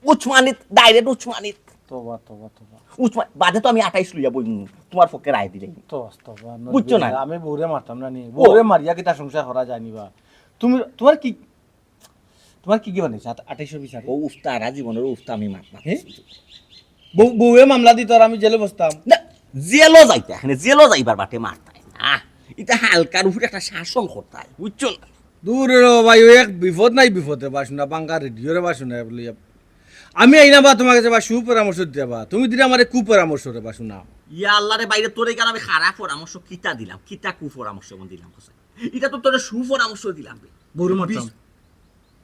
উসমানিত, direct উসমানিত। তোবা, তোবা, তোবা। উসমান, বাদে তো আমি আটাইশ লইয়া বইমু, তুমার পক্ষে রায় দিলে। তো, তোবা, বুঝছো না? আমি বউরে মারতাম না নি। ও। বউরে মারিয়া কিতা সংসার করা যায়নি বা? তুমি, তুমার কি, তুমার কি কি বানাইছে? আট-, আটাইশর বিচারে? ও উফতা, আর জীবনের উফতা আমি মার, মার। হে? বউ, বউয়ে মামলা দিত আর আমি জেলো বসতাম। না, জেলো যাইতা, এখানে জেলো যাইবার বাটে মারতায় না। ইটা হালকার উপরে একটা শাসন করতায়, বুঝছো না? দূর রে ভাই, ওই এক বিপদ নাই বিপদ রে বাসনা, বাঙ্গা রেডিও রে বাসনা বলি। আমি আইনা বা তুমার কাছে বা সুপরামর্শ দিতে বা, তুমি দিলে আমারে কুপরামর্শ রে বাসনা। ইয়া আল্লাহ রে, বাইরে তোরে কেন আমি খারাপ পরামর্শ কিতা দিলাম, কিতা কুপরামর্শ এমন দিলাম, কসে? ইটা তো তোরে সুপরামর্শ দিলাম বে। বউরে মারতাম। বিশ-,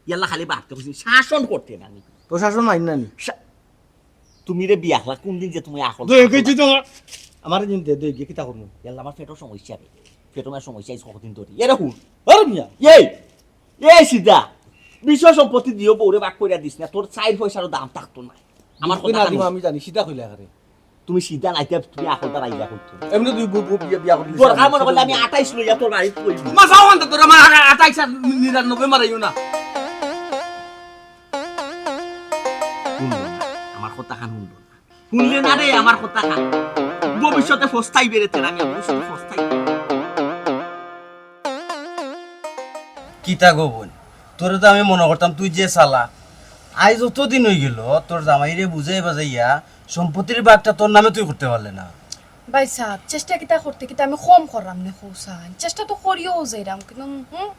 ইয়াল্লা খালি বাড়তে কইছি, শাসন করতে না নি। প্রশাসন আইন না নি। শা-, তুমি রে বিয়াখলা, কোন দিন যে তুমি আখল দই গেছি তো আমার। আমার দিন দে, দই গিয়ে কিতা করবো? ইয়াল্লা আমার পেটও সমস্যা রে। পেটও আমার সমস্যা, এই কতদিন ধরে। এরে হুন। আরে মিয়া। এই, এই সিধা। বিষয় সম্পত্তি দিও বউরে ভাগ কইরা দিস না, তোর চাইর পয়সারও দাম থাকতো না। আমার কথা না খালি। দিবা আমি জানি, সিধা কইলে আরে। তুমি সিধা নাইতে তুমি আখলটা রাইয়া করতো। এমনি তুই বউ, বউ বিয়া, বিয়া করলি। দরকার মনে করলে আমি আটাইশ লইয়া তোর বাড়িত কইবি। মা যাও আনতে তোর আমার আ-, আটাইশ আর নিরানব্বই মারাইও না। হুনলো না, আমার কথা খান হুনলো না। হুনলে না রে আমার কথা খান। ভবিষ্যতে ফস্তাইবে রে তেরা, আমি ভবিষ্যতে ফস্তাইবে। কিতা গো বইন, তোরে তো আমি মনো করতাম তুই যে চালাক। আইজ অতদিন অইগেল তোর জামাইরে বুঝাই বাজাইয়া সম্পত্তির ভাগটা তোর নামে তুই করতে পারলে না। ভাইসাব, চেষ্টা কিতা করতে কিতা আমি কম কররাম নে কউছাইন? চেষ্টা তো করিও যাইরাম, কিন্তু হুম,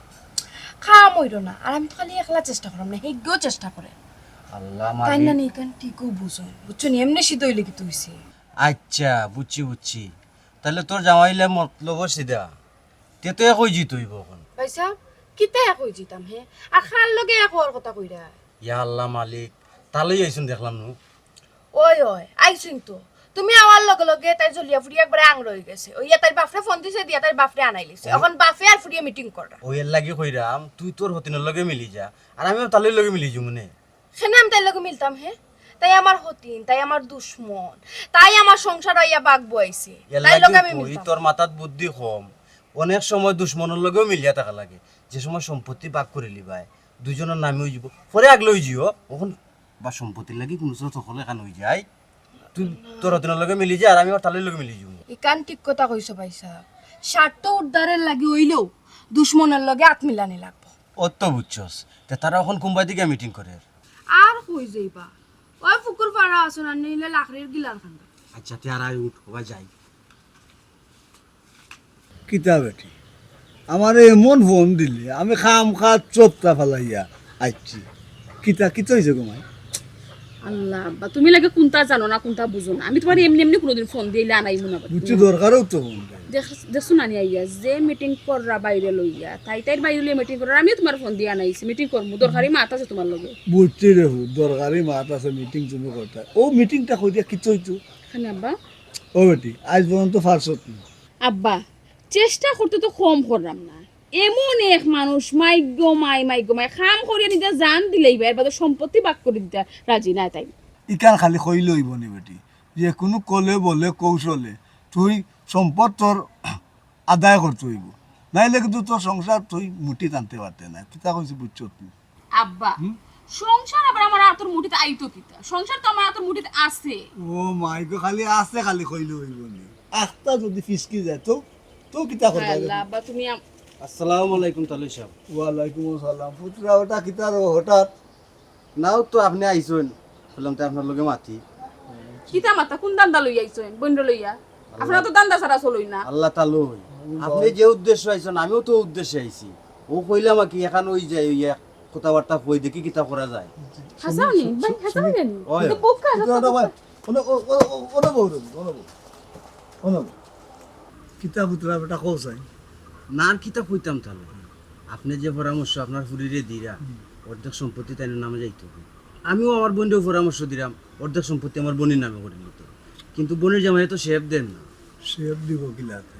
কাম অইলো না। আর আমি তো খালি একলা চেষ্টা কররাম না, হেগিও চেষ্টা করে। আল্লাহ তাই না মালিক। নি, ইখান ঠিকও বুঝইন, বুঝছো নি? এমনে সিধা অইলে কিতা অইছে? আচ্ছা, বুঝছি, বুঝছি। তাইলে তোর জামাইলে মতলব সিধা। তে তো একই জিত অইবো অখন। ভাইসাব, কিতা একই জিতাম হে? আর কার লগে এক অওয়ার কথা কইরা? ইয়া আল্লাহ মালিক, তাইলে আইছইন দেখলাম নু। ওই, ওই, আইছইন তো। তুমি আওয়ার লগে লগে তাই জ্বলিয়া ফুড়িয়া একবারে আংরা অইগেছে। অইয়া তাইর বাফরে ফোন দিছে, দিয়া তাইর বাফরে আনাইলিছে। ওই অখন বাফে আর ফুড়িয়ে মিটিং কররা। ওই এর লাগি কইরাম, তুই তোর হতিনর লগে মিলি যা, আর আমিও তাইর লগে মিলি যিমু নে। কেনে আমি তাইর লগে মিলতাম হে? তাই আমার হতিন, তাই আমার দুশমন, তাই আমার সংসার আইয়া বাগ বওয়াইছে। এর তাইর লাগি লগে আমি কই, মিলতাম। তোর মাথাত বুদ্ধি কম। অনেক সময় দুশমনর লগেও মিলিয়া থাকা লাগে। যে সময় সম্পত্তি বাগ করিলিবায়, দুইজনর নামে অইযিবো, পরে আগলে অইযিও। অখন বা সম্পত্তির লাগি কুনু সময় তখন এখান অইযায়। তুই তোর হতিনর লগে মিলি যা, আর আমি আমার তাইর লগে মিলি যিমু। ইখান ঠিক কথা কইছো ভাইসাব। স্বার্থ উদ্ধারের লাগি অইলেও দুশমনর লগে আত মিলানি লাগবো। অত বুঝছস, তে তারা অখন কুনবায় দিকে মিটিং করের? আর কই যাইবা? ওই পুকুর পাড়া আছো না, নিলে লাকড়ির গিলার খান্দা। আচ্ছা, তে আর আয় উঠ, ওবা যাই। কিতা বেটি, আমারে এমন ফোন দিলে, আমি খামখা চোপটা ফালাইয়া আইছি। কিতা, কিতা অইছে গো মাই? আল্লাহ, আব্বা, তুমি লাগে কুনতা জানো না, কুনতা বুঝো না। আমি তুমারে এমনে এমনে কুনুদিন ফোন দিলে আনাইমু না। বুঝছি, দরকারেও তো ফোন দেয়। দেখ-, দেখছো না নি আইয়া, যে মিটিং কররা বাইরে লইয়া, তাই তাইর বাইরে লইয়া মিটিং কররা, আমিও তুমার ফোন দিয়া আনাইছি, মিটিং করমু, দরকারি মাত আছে তুমার লগে। বুঝছি রে হু, দরকারি মাত আছে, মিটিং তুমি করতা। ও মিটিংটা কই দিয়া কিতা অইতো? খানে আব্বা? ও বেটি, আইজ পর্যন্ত ফারছত না। আব্বা, চেষ্টা করতে তো কম করলাম না। এমন এক মানুষ, মাইগো মাই, মাইগো মাই, কাম করিয়া নিজে জান দিলেই বা এর বাদে সম্পত্তি ভাগ করি দিতা রাজি নায় তাই। ইখান খালি কইলে অইবো নি বেটি, যে কুনু কলে বলে কৌশলে তুই সম্পদ তোর আদায় করতে অইবো, নাইলে কিন্তু তোর সংসার তুই মুঠিত আনতে পারতে না। কিতা কইছি বুঝছত তুই? আব্বা, হুম? সংসার আবার আমার আতর মুঠিত আইতো কিতা? সংসার তো আমার আতর মুঠিত আছে। ও মাই গো, খালি আছে খালি কইলে অইবো নি? আখতা যদি ফিসকি যায় তো, তো কিতা করবা? হায় আল্লাহ, আব্বা, তুমি আম- আসসালামু আলাইকুম তালই সাব। ওয়ালাইকুম আসসালাম। পুতরা, ওটা কিতা রে হঠাৎ? নাও তো, আপনে আইছইন, কইলাম তে আপনার লগে মাতি। কিতা মাতা? কুন ধান্দা লইয়া আইছইন? বইনরে লইয়া? আপনারা তো ধান্দা ছাড়া চলইন না। আল্লাহ তালই। আপনে যে উদ্দেশ্য আইছইন, আমিও তো উদ্দেশ্যে আইছি। ও কইলাম আর কি, এখান অইযায়, অইয়া কথাবার্তা কই দেখি কিতা করা যায়। হাছাউ নি? ভাই, হাছাউ নি? ওই। কিন্তু বুক কাজ তো ওটা ভাই, ওনো, ও, ও, ও, ওনো বউ রে, ওনো বউ। ওনো বউ। কিতা পুতরা বেটা কও চাই? না আর কিতা কইতাম তাইলে? আপনে যে পরামর্শ আপনার ফুরিরে দিরা, হুম। অর্ধেক সম্পত্তি তাইনর নামে যাইতো। আমিও আমার বইনরেও পরামর্শ দিরাম, অর্ধেক সম্পত্তি আমার বইনর নামে করি নিতো। কিন্তু বইনর জামাইয়ে তো সেব দেন না। সেব দিব কিলাতে?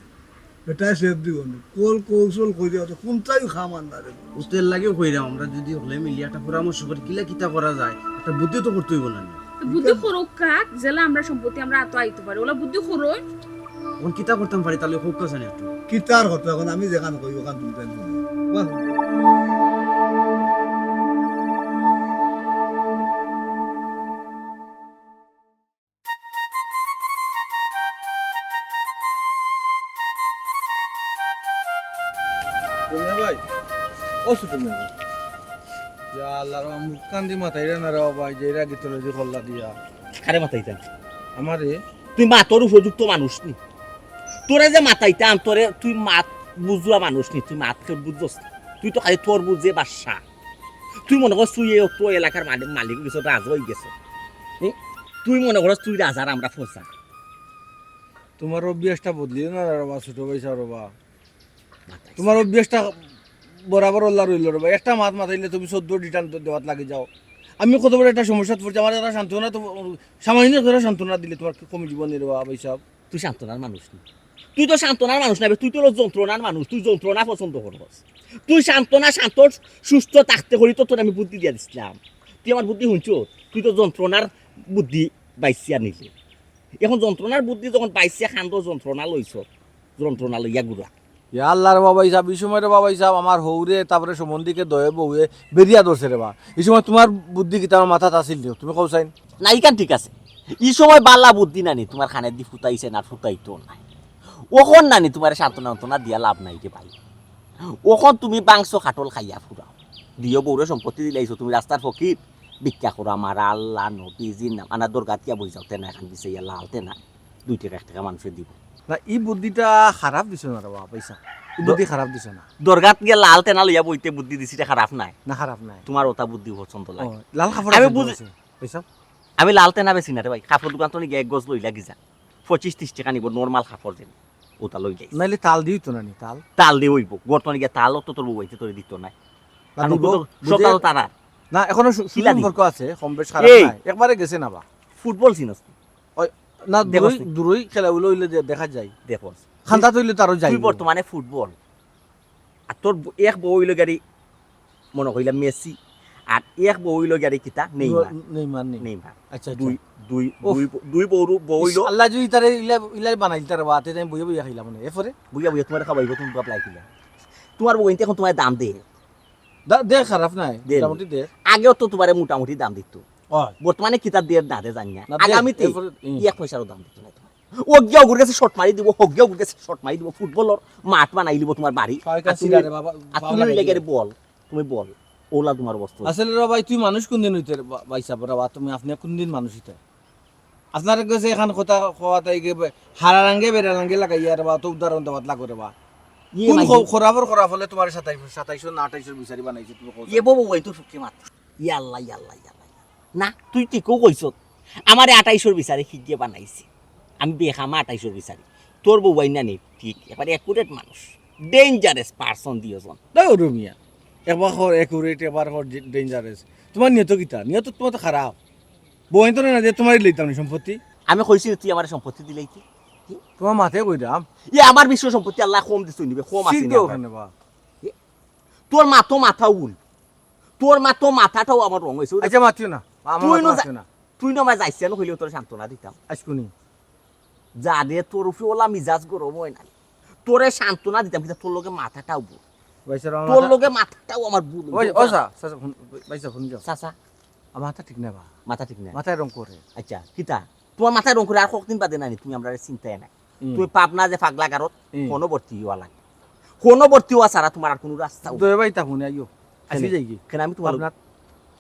বেটায় সেব দিব না। কল কৌশল কইরা তো কুনটাই খাম আর না রে। উস্তের লাগেও কইরাম, আমরা যদি হকলে মিলি একটা পরামর্শ করি, কিলা কিতা করা যায়, একটা বুদ্ধি তো করতে অইবো না নি? তো বুদ্ধি করউক্কা, যেলা আমরা সম্পত্তি আমরা আতো আইতো পারে, ওলা বুদ্ধি করইন। অখন কিতা করতাম পারি, তাইলে কউক্কা চাইন একটু। কিতার কথা অখন আমি যেখান কই, ওখান তুমি তাই শুনো। বাহ। রুমিয়া ভাই, ও ছোট মিয়া ভাই। ইয়া আল্লাহ, রে মুখ কান্দি মাতাইরা না রে বাবা, যে এরা গিয়ে তোলে যে কল্লা দিয়া। কারে মাতাইতাম? আমারে। তুই মাতর উপযুক্ত মানুষ নি। তোরে যে মাতাইতাম, তোরে তুই মাত বুঝুয়া মানুষ নি, তুই মাত কেউ বুঝছস না। তুই তো খালি তোর বুঝে বাদশা। তুই মনে করস তুই এই অত এলাকার মালিক, মালিক অইগেছস, রাজা অইগেছস। হুম? তুই মনে করস তুই রাজার আমরা প্রজা। তোমার অভ্যাসটা বদলিও না রে বাবা, ছোট ভাই সাব রে বাবা। মাতাইছে। তোমার অভ্যাসটা বরাবর অলা রইল রে বাবা। একটা মাত মাতাইলে তুমি চৌদ্দ return দেওয়াত লাগি যাও। আমি কত বড় একটা সমস্যাত পড়ছি, আমারে তারা সান্ত্বনা তো, সামান্য তারা সান্ত্বনা দিলে তোমার কি কমি জীবনে রে বাবা, ভাই সাব? তুই সান্ত্বনার মানুষ নি। তুই তো সান্ত্বনার মানুষ না বে, তুই তো হলো যন্ত্রণার মানুষ, তুই যন্ত্রণা পছন্দ করস। তুই সান্ত্বনা, শান্ত, সুস্থ থাকতে করি তো তোর আমি বুদ্ধি দিয়া দিছিলাম। তুই আমার বুদ্ধি হুনছস? তুই তো যন্ত্রণার বুদ্ধি বাইছিয়া নিলে। এখন যন্ত্রণার বুদ্ধি যখন বাইছিয়া কান্দো যন্ত্রণা লইছ, যন্ত্রণা লইয়া ঘুরা। ইয়া আল্লাহ রে বাবা, ই সাব, ই সময় রে বাবা, ই সাব, আমার হউরে, তারপরে সম্বন্ধিকে দয়ে বউয়ে বেরিয়া ধরছে রে বা। ই সময় তোমার বুদ্ধি কিতা আমার মাথাত আছিল নি? তুমি কও চাইন। না, ইখান ঠিক আছে। ই সময় বালা বুদ্ধি নানি তোমার কানেদি ফুটাইছে না, ফুটাইতো না। অখন নানি তোমারে সান্ত্বনা উন্ত্বনা দিয়া লাভ নাই রে ভাই। অখন তুমি বাংশ কাঠল খাইয়া ফুরাও। দুইও বউরে সম্পত্তি দিলাইছো, তুমি রাস্তার ফকির। ভিক্ষা করো আমার আল্লাহ নবীজির নাম। আনা দরগাত গিয়া বই যাও, তেনা এখান বিছাইয়া লাল তেনা। দুই টেকা এক টেকা মানুষে দিব। না, ই বুদ্ধিটা খারাপ দিছো না রে বাবা, পয়সা। ই বুদ্ধি খারাপ দিছো না। দরগাত গিয়া লাল তেনা লইয়া বইতে বুদ্ধি দিছি, ইটা খারাপ নায়। না, খারাপ নায়। তোমার ওটা বুদ্ধি পছন্দ লাগে। ও, লাল কাপড় আমি আছে তো বুঝি আছে, পয়সা। আমি লাল তেনা বেশি না রে ভাই, কাপড় দোকান তো গিয়া এক গজ লইলা গিয়া। পঁচিশ তিরিশ টেকা নিব, নরমাল কাপড় যেন। ওটা লই যাইস। নাইলে তাল দিও তো না নি, তাল। তাল দিয়ে হইব। গর্তনে গিয়া তাল তো তোর বউ আইতে তোরে দিত নাই। না, কারণ দিব, তো বুঝে সকাল তারা। না, এখনো সু-, কিলা দি? সুসম্পর্ক আছে, কম বেশ খারাপ এই। নাই। একবারে গেছে না বা। ফুটবল চিনস নি? ওই, না, দেখো দূরই, নি। দূরই খেলা হইলে হইলে দে-, দেখা যায়। দেখো। খান্দাত হইলে তো আরো যাই তুই হইব। বর্তমানে ফুটবল। আর তোর ব-, এক বউ হইল গাড়ি, মনে কইলা মেসি। আর এক বউ হইল গাড়ি কিতা? নেইমার। নেইমার, নেই। নেইমার। আচ্ছা, আচ্ছা। দুই, দুই, ওফ। দুই ব-, দুই বউ, বউ ইস, হইল। আল্লাহ যদি তারে ইলা, ইলা বানাইল তারে বা, তে আমি বইয়া বইয়া খাইলাম মানে। এরপরে? বইয়া বইয়া তোমার খাবাইব, তুমি বাপ লাইছিলা। তোমার বউ কিন্তু এখন তোমার দাম দে। দা-, দে খারাপ নাই, দে। মোটামুটি দে। আগেও তো তোমারে মোটামুটি দাম দিত। অয়। বর্তমানে কিতা দের না দে জানি না। না, দে, আগামীতে এরপরে, হুম। এক পয়সারও দাম দিত না তোমার। ও গিয়া ওগুর কাছে শট মারি দিব, ও গিয়া ওগুর কাছে শট মারি দিব, ফুটবলর মাঠ বানাই দিব তোমার বাড়ি। ছয় আর কাছি তুমি, রে বাবা, আর বাবা তুমি লাগাই লেগে দিবে। বল, তুমি বল, ওলা তোমার অবস্থা। আসলে রে ভাই, তুই মানুষ কোন দিন হইতে রে বা-, ভাই সাহেব রে বা, তুমি আপনি কোন দিন মানুষ হইতে? আপনার কাছে এখান কথা কওয়া তাই গিয়ে বে-, হারা রাঙ্গে বেড়া রাঙ্গে লাগাইয়া রে বা, তো উদাহরণ দেওয়াত লাগো রে বা। ইয়ে কোন ভাই, খ-, খরাফর খরাফ হলে তোমার সাতাইশ, সাতাইশশো না আঠাইশশো বিচারি বানাইছে তুমি কও? ইয়ে বাবু ভাই, তোর সত্যি মাত। ইয়াল্লা, ইয়াল্লা, ইয়াল্লা, ইয়াল্লা। না, তুই ঠিকও কইছত। আমারে আঠাইশশোর বিচারে খিজিয়ে বানাইছে। আমি বেখামা আঠাইশশোর বিচারে। তোর বউ আইনা নেই, ঠিক। এবার accurate মানুষ। Dangerous person দিয়েজন। দাও রুমিয়া। একবার হর accurate, একবার হর ডে-, dangerous। তোমার নিয়ত কিতা? নিয়ত তোমার তো খারাপ। বউ আইন তো না যে তোমারই লইতাম নি সম্পত্তি। আমি কইছি তুই আমার সম্পত্তি দিলেই কি? তোমার মাথায় কই দাম? ইয়ে আমার বিশ্ব সম্পত্তি আল্লাহ কম দিছই নিবে, কম আছে চিন্তা না। ওখানে বা। তোর মা তো মাথা উল। তোর মা তো মাথাটাও আমার রং হইছে। আচ্ছা, মাতিও না। আমার তুই মাথা না মাতিও যা-, না। তুই না আমার যাইছে না হইলেও তোর সান্ত্বনা দিতাম। আজকুনি। যা রে, তোর উপরে ওলা মিজাজ গরম হয় না। তোরে সান্ত্বনা দিতাম, কিন্তু তোর লগে মাথাটাও ভুল। ভাই স্যার, আমার তোর মাথা লগে মাথাটাও আমার ভুল ওই, হইছে। ও স্যার, স্যার, স্যার, ফোন, ভাই স্যার, ফোন যাও। চাচা। আমার মাথা ঠিক না বা। মাথা ঠিক না। মাথায় রং করে। আচ্ছা, কিতা? তোমার মাথায় রং করে আর কতদিন বাদে নানি? তুমি আমরারে চিনতায় না। হুম। তুমি পাবনা যে পাগলা গারত, হুম। কোনো ভর্তি হওয়া লাগে। কোনো ভর্তি হওয়া ছাড়া তোমার আর কোনো রাস্তা দয়া ভাই, তা ফোনে আইও। আসি কেনে? যাই কি? কেনে আমি তোমার পাবনাত?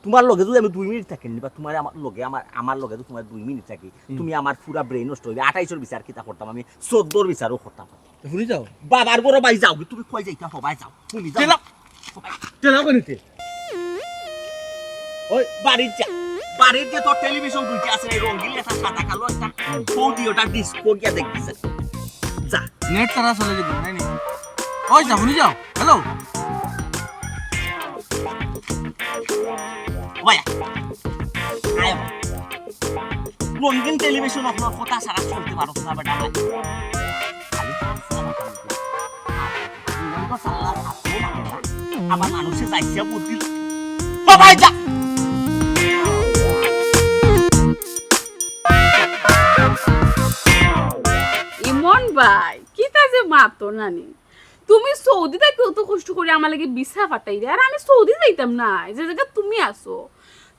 তোমার লগে যদি আমি দুই মিনিট থাকি নি, বা তোমার আমার লগে, আমার, আমার লগে যদি তোমার দুই মিনিট থাকি, হুম। তুমি আমার পুরা brain নষ্ট হইবে। আঠাইশর বিচার কিতা করতাম আমি, চোদ্দর বিচারও করতাম। তো শুনি যাও। বাবার ঘরো ভাই যাও, তুমি কই যাইতা হবাই যাও, তুমি যাও। তেলা-, তেলা কই নিতে? ওই বাড়ির যা, বাড়ির যে তোর টেলিভিশন দুইটা আছে, এই রঙিন একটা সাদা কালো একটা, হুম। বৌদি ওটা ডিস্কো গিয়া দেখতেছে। যা। নেট তারা চলে যাবে, নাই নি? ওই যা, শুনি যাও। হ্যালো। ভাইয়া, আয় ভাই। রঙিন টেলিভিশন আপনার কথা ছাড়া চলতে পারো না, বেটা ভাই। খালি তোর ফোন আছে। জীবন তো চাল্লা থাকবো না, বেটা। আমার মানুষে যাইছে বুদ্ধি। ও ভাই, যা। ইমন ভাই, কিতা যে মাতো নানি? তুমি সৌদি থাকি অত কষ্ট করি আমার লাগি ভিসা ফাটাইরে, আর আমি সৌদি যাইতাম না, যে জায়গা তুমি আছো।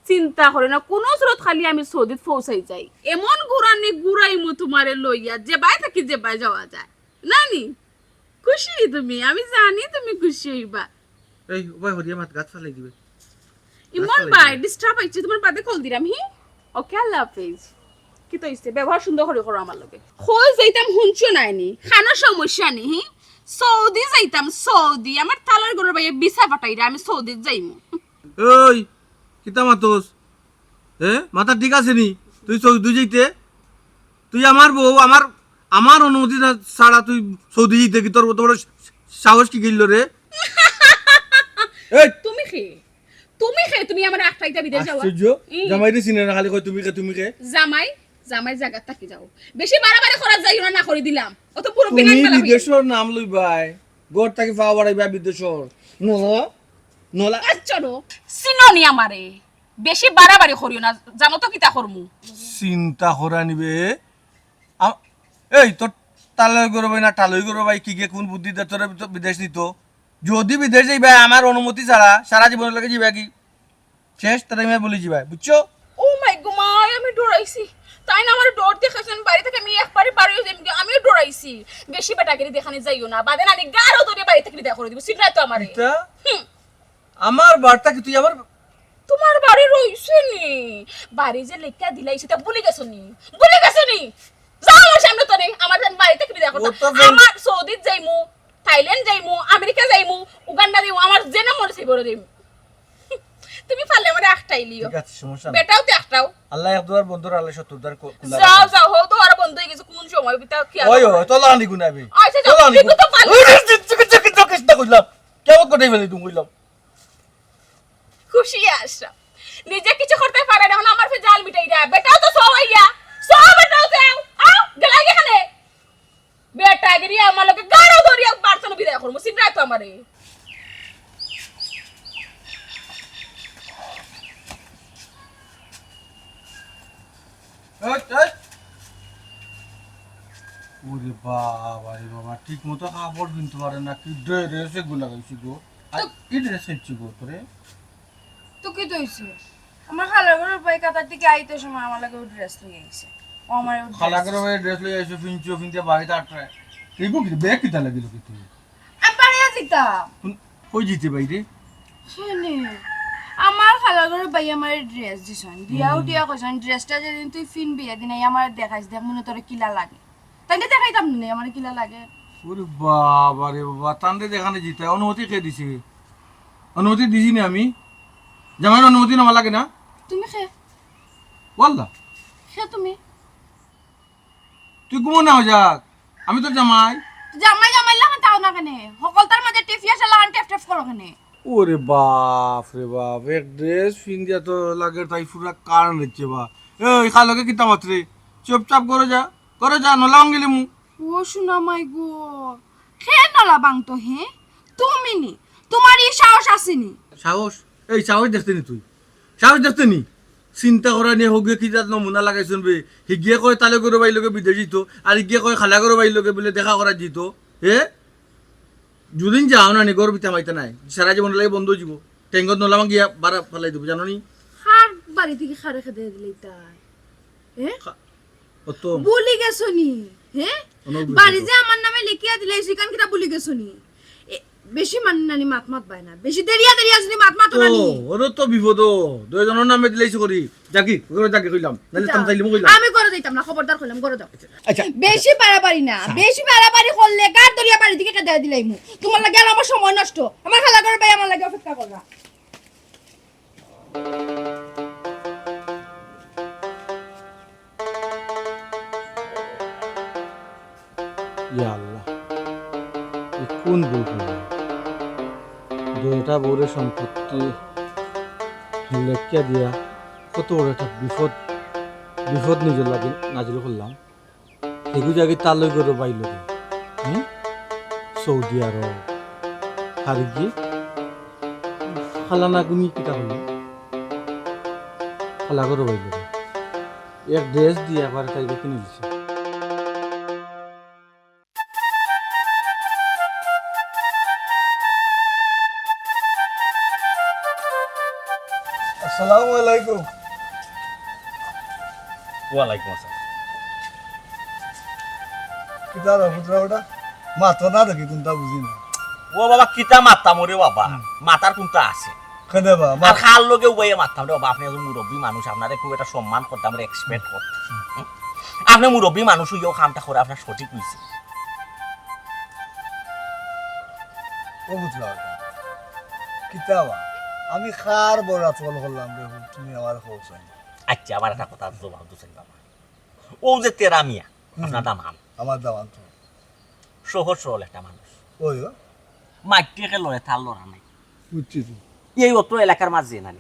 চিন্তা করে না, কোনো সুরত খালি আমি সৌদিত পৌঁছাই যাই। এমন ঘুরানি ঘুরাইমু তোমারে লইয়া, যেবায় থাকি যেবায় যাওয়া যায়। নানি, খুশি নি তুমি? আমি জানি তুমি খুশি হইবা। এই, উবাই হরিয়া মাত গাছ ফালাই দিবে। ইমন ভাই, disturb হইছে, তোমার বাদে কল দিলাম, হি? ওকে, আল্লাহ হাফেজ। কিতা অইছে? ব্যবহার সুন্দর করি করো আমার লগে। কই যাইতাম হুনছো নায়নি? খানো সমস্যা নি, হি? সৌদি যাইতাম, সৌদি। আমার তালার ঘরর ভাইয়ে ভিসা ফাটাইরা, আমি সৌদিত যাইমু। ওই, কিতা মাতস? এ, মাথা ঠিক আছে নি? তুই সৌদি যাইতে? তুই আমার বউ, আমার, আমার অনুমতি না ছাড়া তুই সৌদি যাইতে কি তোর অত বড় সাহস কি গেল রে? এই! তুমি কে? তুমি কে? তুমি আমার আখটাইতে বিদেশ যাওয়া? আশ্চর্য। ই। জামাইরে চিনে না, খালি কয়, "তুমি কে, তুমি কে?" জামাই, জামাই জাগাত থাকি যাও। বেশি বাড়াবাড়ি করাত যাইও না, না করি দিলাম। অত পুরো তুমি বিনান বালা হইয়া। বিদেশর নাম লইবায়, ঘর থাকি পাও বাড়াইবা বিদেশর। নলা, নলা। আচ্ছা নো, চিনো নি আমারে? বেশি বাড়াবাড়ি করিও না, জানো তো কিতা করমু? চিন্তা করা নিবে। আ-, এই তোর তালই গরু ভাই না টালই গরু ভাই কি গিয়ে কোন বুদ্ধি দে তোরে তো বিদেশ নিত? যদি বিদেশ যাইবা আমার অনুমতি ছাড়া সারা জীবনের লগে যাইবা কি? শেষ তারা আমি বলি যাইবা, বুঝছো? Oh my ঘুমাই আমি ডরাইছি। তাইন আমারে ডর দেখাইছইন, বাড়ি থাকি আমি একবারে বারই যাইমু গি, আমিও ডরাইছি। বেশি বেটাগিরি দেখানি যাইও না, বাদে নানি গারো ধরি বাড়ি থাকি বিদায় করি দিমু, চিল্লায় তো আমারে। ইতা? হুম। আমার বাড়ি থাকি তুই আমার তুমার বাড়ি রইছে নি? বাড়ি যে লেখিয়া দিলাইছি, ইতা ভুলি গেছো নি? ভুলি গেছো নি? যাও আমার সামনে থনে, আমার যেন বাড়ি থাকি বিদায় করতা। ও তো ফেন- আমার সৌদিত যাইমু, থাইল্যান্ড যাইমু, আমেরিকা যাইমু, উগান্ডা যাইমু, আমার যেন মনে চায় বড় যাইমু। তুমি পারলে আমারে আখটাইলিও। ঠিক আছে, সমস্যা নাই। বেটাও তো একটাও। আল্লাহ এক দুয়ার বন্ধ, আল্লাহ সত্তর দ্বার খো-, খোলা যাও, রাখে। যাও, হো তো আর বন্ধ অই গেছে, কোন সময় বিতা কি আর ওই, ওই, তোলা আনি গুনাবি। আচ্ছা, যাও, তোলা আনি কিন্তু গুনাবি। পারলে ওই, যে, যে, যে, যে, যে, যে, কইলাম। কেমন কথা বলে তুমি কইলাম? খুশি আশা। নিজে কিছু করতে পারে না, এখন আমার ফে জাল মিটাইরা। বেটাও তো সবাইয়া। সব বেটাও তো আও। আও, গেলা গেখানে। বেটাগিরি আমার লগে গারো ধরিয়া বাড়ি থনে বিদায় করমু, চিল্লায় তো আমারে। এই, এই। ওরে বাবা রে বাবা, ঠিক মতো কাপড় পিনতে পারে না, কি ড্রেস এগুলা লাগাইছি গো। আর তো এই ড্রেস হচ্ছে গো তোরে। তো কি তো হইছে? আমার খালার ঘরর ভাই কাতার থাকি আইতে সময় আমার লাগি ও ড্রেস লই আইছে। ও আমার ও ড্রেস খালার ঘরর ভাই ড্রেস লই আইছে, ফিনছো, ফিনতে বাড়িতে আটরে। তুই গো কি ব্যাগ কিতা লাগিল কি তুই? আমি বাড়ি আছি তা। কোন, কই জিতে বাইরে? শুনে, আমার খালার ঘরর ভাই আমার ড্রেস দিছইন। দিয়া হুম। উঠিয়া কইছইন, "ড্রেসটা যেদিন তুই ফিনবি, এদিন আইয়া আমারে দেখাইস, দেখ মনে তোরে কিলা লাগে।" তাইলে দেখাইতাম নি, আমার কিলা লাগে। ওরে বাবা রে বাবা, তানরে দেখানি জিতা, অনুমতি কে দিছে? অনুমতি দিছি নি আমি? জামাইর অনুমতি নেওয়া লাগে না? তুমি খে? ওয়াল্লা। খে তুমি? তুই ঘুমো না হয়ে যাক, আমি তোর জামাই। জামাই জামাই লাগান তাও না কেনে? হকলতার মাঝে টেফিয়া শালা আন টেফ টেফ করো কেনে? ওরে বাপ রে বাপ, এক ড্রেস ফিন্দিয়া তো লাগে তাই পুরা কারণ হচ্ছে বা। এই খালকে কিতা মাত্রে? চুপচাপ করে যা। করে যা, নলা ভাঙ্গিলিমু। ও সোনা মাই গো, খে নলা ভাঙতো হে? তুমি নি? তোমার ই সাহস আছে নি? সাহস? এই সাহস দেখতে নি তুই? সাহস দেখতে নি? চিন্তা করা নিয়ে হগুয়ে কি জাত নমুনা লাগাইছইন বে। হিগিয়ে কয় তালে গরু বাইর লগে বিদেশ যিতো, আর হিগিয়ে কয় খালা গরু বাইর লগে বলে দেখা করা যিতো। হে? যুদিন যাও না নি, ঘর ভিতরে মাইতে নাই। সারা জীবন লাগে বন্ধ অই যিবো। টেঙ্গত নলা ভাঙ্গিয়া বারা ফালাই দিবো, জানো নি? কার বাড়ি থাকি কারে খেদে দিলে তাই? এ? খা-, ও তো ভুলি গেছো নি? হে? অনেক ভুলি বাড়ি গেছো। যে আমার নামে লেখিয়া দিলে, সেখান কিতা ভুলি গেছো নি? এ, বেশি মান্নানি মাত মাত বায় না। বেশি দেরিয়া দেরিয়া যদি মাত মাতো না নি। ও, ওরও তো বিপদ ও। দুইজনের নামে দিলে ইসু করি। যাকি, ওগুলো যাকি কইলাম। নাহলে যা। তাম চাইলে মুখ কইলাম। আমি করে দিতাম না, খবরদার কইলাম, করে দাও। আচ্ছা। বেশি বাড়াবাড়ি না। আচ্ছা। বেশি বাড়াবাড়ি করলে গার দরিয়া বাড়ি থেকে খেদে দিলাইমু। তোমার লাগে আর আমার সময় নষ্ট। আমার খালা ঘরর ভাই আমার লাগে অপেক্ষা কররা। ইয়া আল্লাহ, ই কোন ভুল করলাম? দুইটা বউরে সম্পত্তি লেখিয়া দিয়া কত বড় একটা বিপদ, বিপদ নিজর লাগি নাজিল করলাম। হেগু যাগি তালই গরো বাইল রে। হুম? সৌদি আরব। হারিগি? খালা না গুনি কিতা হইল? খালা গরো বাইল রে। এক ড্রেস দিয়া আবার তাই কিনে দিছে। আসসালামু আলাইকুম। ওয়ালাইকুম আসসালাম। কিতা রে পুত্র ওটা? মাতো না দেখি কোনটা বুঝি না। ও বাবা, কিতা মাততাম ওরে বাবা? হুম। মাতার কোনটা আছে? কেনে বা? আর কার লগে উবাইয়া মাততাম রে বাবা? আপনি একজন মুরব্বী মানুষ, আপনারে খুব একটা সম্মান করতাম, রেসপেক্ট করতাম। হুম? আপনি মুরব্বী মানুষ অইয়াও কামটা করা আপনার সঠিক অইছে। ও বুঝলা ওটা। কিতা বা? আমি কার বড় আতকল করলাম রে, তুমি আমার কও চাই। আচ্ছা, আমার একটা কথা জবাব দিছেন বাবা। ও যে তেরা মিয়া, হুম। আপনার দামান। আমার দামান তো। সহজ সরল একটা মানুষ। ওই ও। মাটিকে লড়ে তার লড়া নাই। বুঝছি তো। এই অত্র এলাকার মাঝে নানি,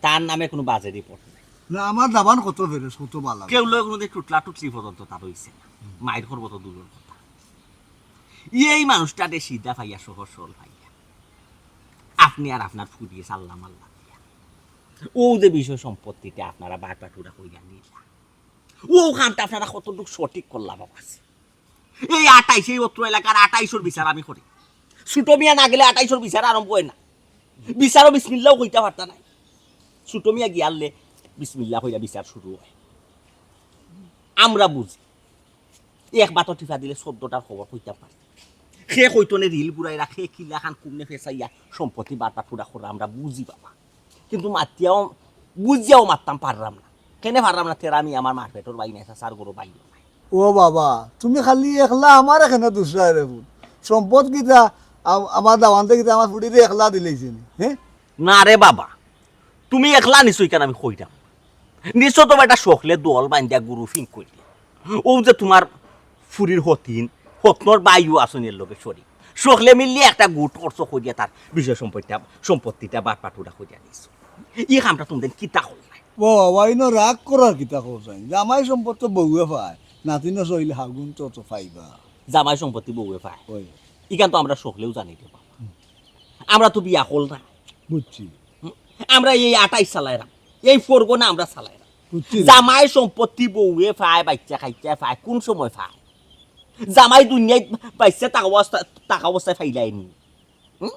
তার নামে কোনো বাজে রিপোর্ট নাই। না, আমার দামান কত বেড়ে, কত বালা। কেউ লগে কোনোদিন টুটলা টুটলি পর্যন্ত তার হইছে না। হুম। মাইর করবো তো দূরের কথা। এই মানুষটারে সিধা পাইয়া, সহজ সরল পাইয়া, আপনি আর আপনার ফুরিয়ে সাল্লাম আল্লাহ দিয়া। ও যে বিষয় সম্পত্তিতে আপনারা বাটবাটুরা কইয়া নিলা। ও কামটা আপনারা কতটুকু সঠিক করলা বাবা? এই আটাইশ, এই অত্র এলাকার আটাইশর বিচার আমি করি। ছোট মিয়া না গেলে আটাইশর বিচার আরম্ভ হয় না। বিচারও বিসমিল্লাও কইতা পারতা নাই। ছোট মিয়া গিয়ালে বিসমিল্লাহ কইরা বিচার শুরু অয়। আমরা বুঝি, এক বাতো টিপা দিলে চৌদ্দটার খবর কইতাম পারি। কে কইতনে রিল ঘুরাইরা, কে কিলাখান কুমনে ফেসাইয়া সম্পত্তি বাটা ফুড়া করা আমরা বুঝি বাবা, কিন্তু মাতিয়াও বুঝিয়াও মাততাম পাররাম না। কেনে পাররাম না? তেরা মিয়া আমার মার পেটর ভাই নায়, চাচার গরু ভাই নায়। ও বাবা, তুমি খালি একলা আমারে কেনে দুষরায় রে পুত? সম্পদ কিতা আ-, আমার দাওয়ান্তে কিতা আমার ফুড়িরে একলা দিলাইছে নি? হে? না রে বাবা, তুমি একলা নিছো ইখান আমি কইরাম। নিছো তো বেটা সকলে দল বান্ধিয়া গুরু ফিং করিয়া। অউ যে তুমার ফুড়ির হতিন, হতনর ভাইও আছইন এর লগে শরিক। সকলে মিলিয়া একটা গুট করছো করিয়া তার বিষয় সম্পত্তিটা, সম্পত্তিটা বাটপাটুরা করিয়া নিছো। ই কামটা তুমরা কিতা করলায়? ও বাবা, ইনো রাগ করার কিতা করছইন? জামাই সম্পদ তো বউয়ে পায়, নাতিনো সইলে হাগুন তো তো পাইবা। জামাই সম্পত্তি বউয়ে পায়। ওই। ইখান তো আমরা সকলেউ জানি রে বাবা। আমরা তো বিয়া করলাম। বুঝছি। হুম? আমরা এই আটাই চালাইরাম, এই ফরগনা আমরা চালাইরাম। বুঝছি। জামাই সম্পত্তি বউয়ে পায়, বাইচ্চা কাইচ্চা পায়, কুন সময় পায়? জামাই দুনিয়াত বাইচ্চা থাকা অবস্থা, থাকা অবস্থায় পাইলায়নি। হুম?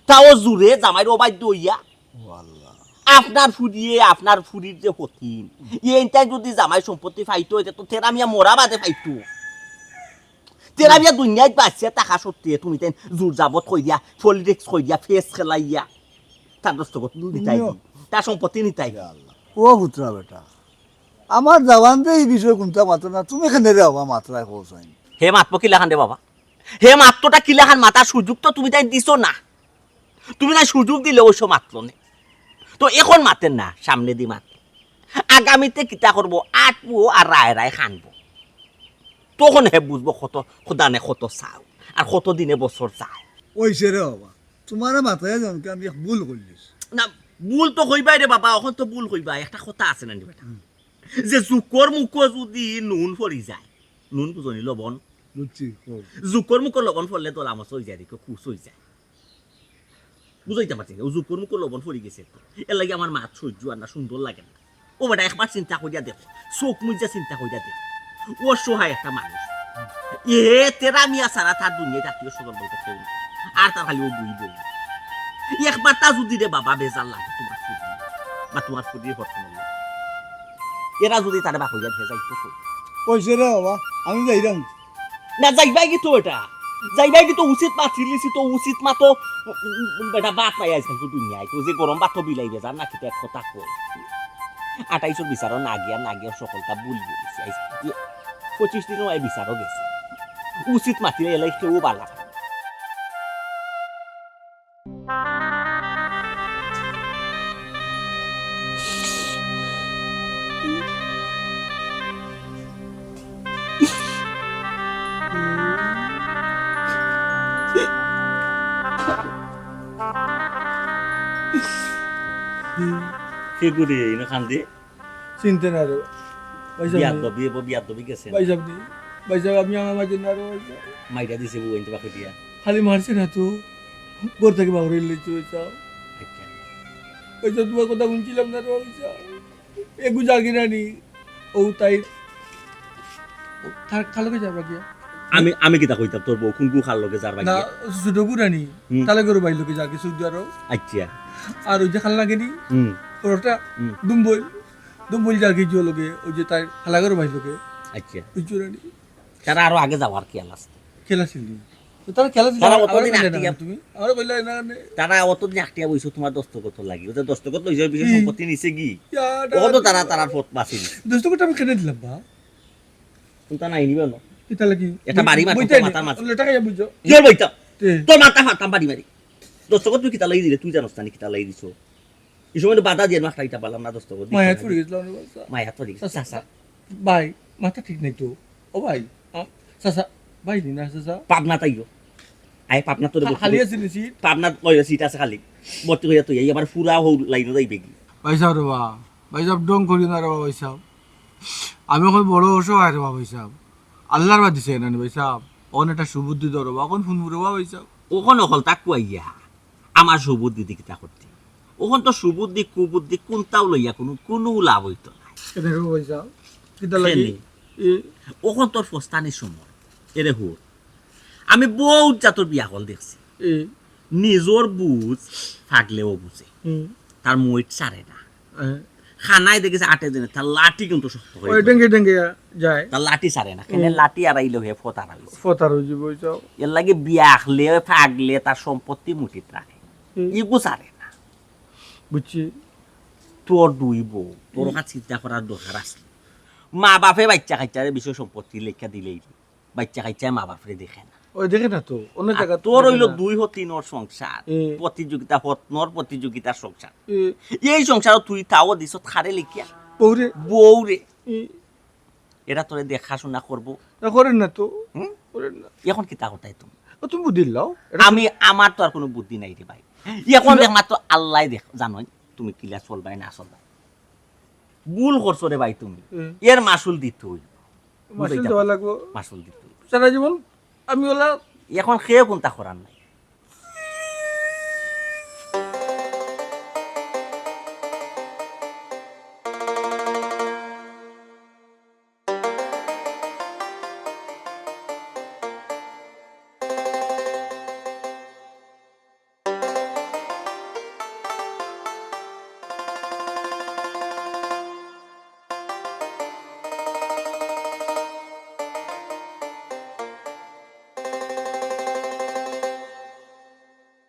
তাও জুরে জামাইর অবাধ্য অইয়া। ও আল্লাহ। আপনার ফুড়িয়ে, আপনার ফুড়ির যে হতিন, এইনতায় যুদি জামাই সম্পত্তি পাইতো, ইটা তো তেরা মিয়া মরা বাদে পাইতো। তেরা মিয়া দুনিয়াত বাঁচিয়া থাকা সত্ত্বে তুমি তাইন জুর জাবত কইরা, politics কইরা, ফেস খেলাইয়া, তার দস্তখত নিতায়। তার সম্পত্তি নিতায়। ইয়া আল্লাহ। ও পুত্রা বেটা, আমার দাওয়ান্তে ই বিষয়ে কুন্তা মাতো না, তুমি কেনে রে বাবা মাতরায় কওছাইন? হে মাতবো কিলাখান রে বাবা? হে মাততোটা কিলাখান মাতার সুযোগ তো তুমি তাইন দিছো না। তুমি তাইন সুযোগ দিলে অউ সময় মাতলো নে। তো এখন মাতের না, সামনেদি মাতে। আগামীতে কিতা করবো? আটবো আর রায় রায় কানবো। তখন হে বুঝবো কত খোদানে কত চাও, আর কত দিনে বছর যায়। অইছে রে বাবা, তুমারে মাতাইয়া যাওনকে আমি এক ভুল করিলিছি। না, ভুল তো কইবায় রে বাবা, অখন তো ভুল কইবায়। একটা কথা আছে না নি বেটা? হুম। যে জুকর মুখো যুদি নুন পড়ি যায়, নুন বুঝো নি, লবণ। বুঝছি, কও। জুকর মুখো লবণ পড়লে দলা মচা অইযায়, দেখো, কুচ অইযায়। বুঝাইতাম পারছি না, অউ জুকর মুখো লবণ পড়ি গেছে তো। এরলাগি আমার মাত সইজ্য আর না, সুন্দর লাগে না। ও বেটা, একবার চিন্তা করিয়া দেখো, চউখ মুজিয়া চিন্তা করিয়া দেখো। অসহায় একটা মানুষ। এ তেরা মিয়া ছাড়া তার দুনিয়াত আত্মীয় স্বজন বলতে কেউ নাই। আর তার খালি অউ দুই বউ। একবারতা যুদি রে বাবা বেজার লাগে তুমার ফুড়ি বা তুমার ফুড়ির হতন অইলে, এরা যুদি তারে বাকইয়া দিয়া যাইতো কই? অইছে রে বাবা, আমি যাইরাম। না, যাইবায়গি তো এটা। যাইবায়গি তো, উচিত মাতিলিছি তো, উচিত মাতো, উম, বেটা ভাত নাই আইজকাল তো দুনিয়াত। তো যে গরম ভাত তো বিলাইবে যার নাকি তো এক কথা কই। আটাইশর বিচারও না গিয়া, না গিয়া সকলতা ভুল বলিছি। আইজ এ পঁচিশ দিনও এই বিচারও গেছে। উচিত মাতিলে এলাই কেউ বালা। কে করে এই না কান্দে? চিনতে না রে। ভাই সাহেব, বিয়াদ্দবি, এ বিয়াদ্দবি গেছে। ভাই সাহেব, ভাই সাহেব, আমি আমার মাঝে না রে, ভাই সাহেব। মাইরা দিছে বউ আনতে বাকি দিয়া। খালি মারছে না তো, ঘর থাকি বাহির অইলে তো, ভাই সাহেব। আচ্ছা। ভাই সাহেব, তুমার কথা হুনছিলাম না রে, ভাই সাহেব। এগু যাগি না নি, ও তাই, তার কার লগে যাবা গিয়া? আমি, আমি কিতা কইতাম, তোর বউ কুনগু কার লগে যার না, বাগিয়া? ছোট গু না নি, হুম। তার লগে ওর ভাইর লগে যাগি, সৌদি আরব। আচ্ছা। আর ওই যে খালা লাগে নি, হুম। ওর একটা হুম। দুম্বই। দুম্বই যার কি জো লগে, ওই যে তার খালাগর ভাই লগে। আচ্ছা। ওই জোড়া নি। তারা আরো আগে যাওয়ার খেয়াল আছে। খেয়াল আছিল নি? তো তারা খেয়াল আছিল, তারা আমার, অতদিন আমারে কইলে না আটিয়া কেন তুমি? আমারে কইলে না কেন? তারা অতদিন আটিয়া বইছো তোমার দস্তখত লাগি। ওটা দস্তখত লইছে, বিষয় কি? সম্পত্তি নিছে কি? ইয়া, ও তো তারা, তারা ফত বাসিল। দস্তখত আমি কেনে দিলাম বা? কোনটা নাই নিবে না? কিতা লাগি? এটা বাড়ি মারতাম, বইতে তোর নি। মাথার মাঝে। ওলে টাকা ইয়া বুঝো। জোর বইতাম। তে। তোর মাথা ফাটাম বাড়ি মারি। দস্তখত তুই কিতা লাগি দিলে? তুই জানোস না নি কিতা লাগি দিছো? এই সময় তো বাধা দিয়ে মাথা ইটা পারলাম না, দোস্ত। মায়া চুরি গেছিল আমার বাচ্চা। মায়া চুরি গেছিল। চাচা, চাচা। ভাই, মাথা ঠিক নাই তো। ও ভাই, আ, চাচা, ভাই নি না চাচা? পাবনা তাইও। আয় পাবনা তোর খা-, ভর্তি খালি করি। আছে নি সিট? পাবনা লইয়া সিট আছে খালি। ভর্তি করিয়া তুই এই আমার পুরা হৌ লাইনও যাইবে কি? ভাই সাহেব রে বা, ভাই সাহেব ঢং করি না রে বা ভাই সাহেব। আমি এখন বড় অসহায় রে বা ভাই সাহেব। আল্লাহর বাদ দিছে না নি ভাই সাহেব। অখন একটা সুবুদ্ধি ধরো বা, অখন ফোন করো বা ভাই সাহেব। অখন অকল তাক কুয়াইয়া। আমার সুবুদ্ধি দি কিতা করতে? অখন তো সুবুদ্ধি, কুবুদ্ধি কুনটাও লইয়া কুনু, কুনু লাভ অইতো না। কেনে গো ভাই সাহেব? কিতা লাগি? কেনে? এ? অখন তোর ফস্তানির সময়। এরে হুর। আমি বউত জাতর বিয়া হল দেখছি। এ? নিজর বুঝ থাকলেও বুঝে। হুম। তার মইট ছাড়ে না। এ? খানায় দেখেছে আটে দিনে, তার লাঠি কিন্তু শক্ত হয়ে ওই যায়। ডেঙ্গে ডেঙ্গে যায়। তার লাঠি ছাড়ে না, কেনে লাঠি আরাইলে হে ফতার হইছে। ফতার হয়ে যাবো, ওই যাও। এর লাগি বিয়া আখলে, ফাগলে তার সম্পত্তি মুঠিত রাখে, হুম। ইগু ছাড়ে না। বুঝছি। তোর দুই বউ, তোর কাছে চিন্তা করার দরকার আছে। মা বাপে বাচ্চা কাচ্চারে বিষয় সম্পত্তি লেখা দিলেই বাচ্চা কাচ্চায় মা বাপরে দেখে না। ওই দেখে না তো, অন্য আর জায়গা তোর দেখে হইলো না। দুই হতিনর সংসার, এ। প্রতিযোগিতা, হতনর প্রতিযোগিতার সংসার। এ, এই সংসারও তুই তাও দিছ খারে লিখিয়া বউরে। বউরে, এ, এরা তোরে দেখাশোনা করবো। না করেন না তো। হুম? করেন না। এখন কিতা করতায় তুমি? ও, তুমি বুদ্ধি লাও। এটা আমি, আমার তো আর কোনো বুদ্ধি নাই রে ভাই। এখন দেখ মাত্র আল্লাহ দেখ জানোই তুমি কিলা চলবাই না চলবাই। ভুল করছো রে ভাই তুমি, হুম। এর মাসুল দিতে হইব। মাসুল দেওয়া লাগবো। মাসুল দিতে হইব। সারা জীবন আমি ওলা এখন খেয়ে কোনটা করার নাই।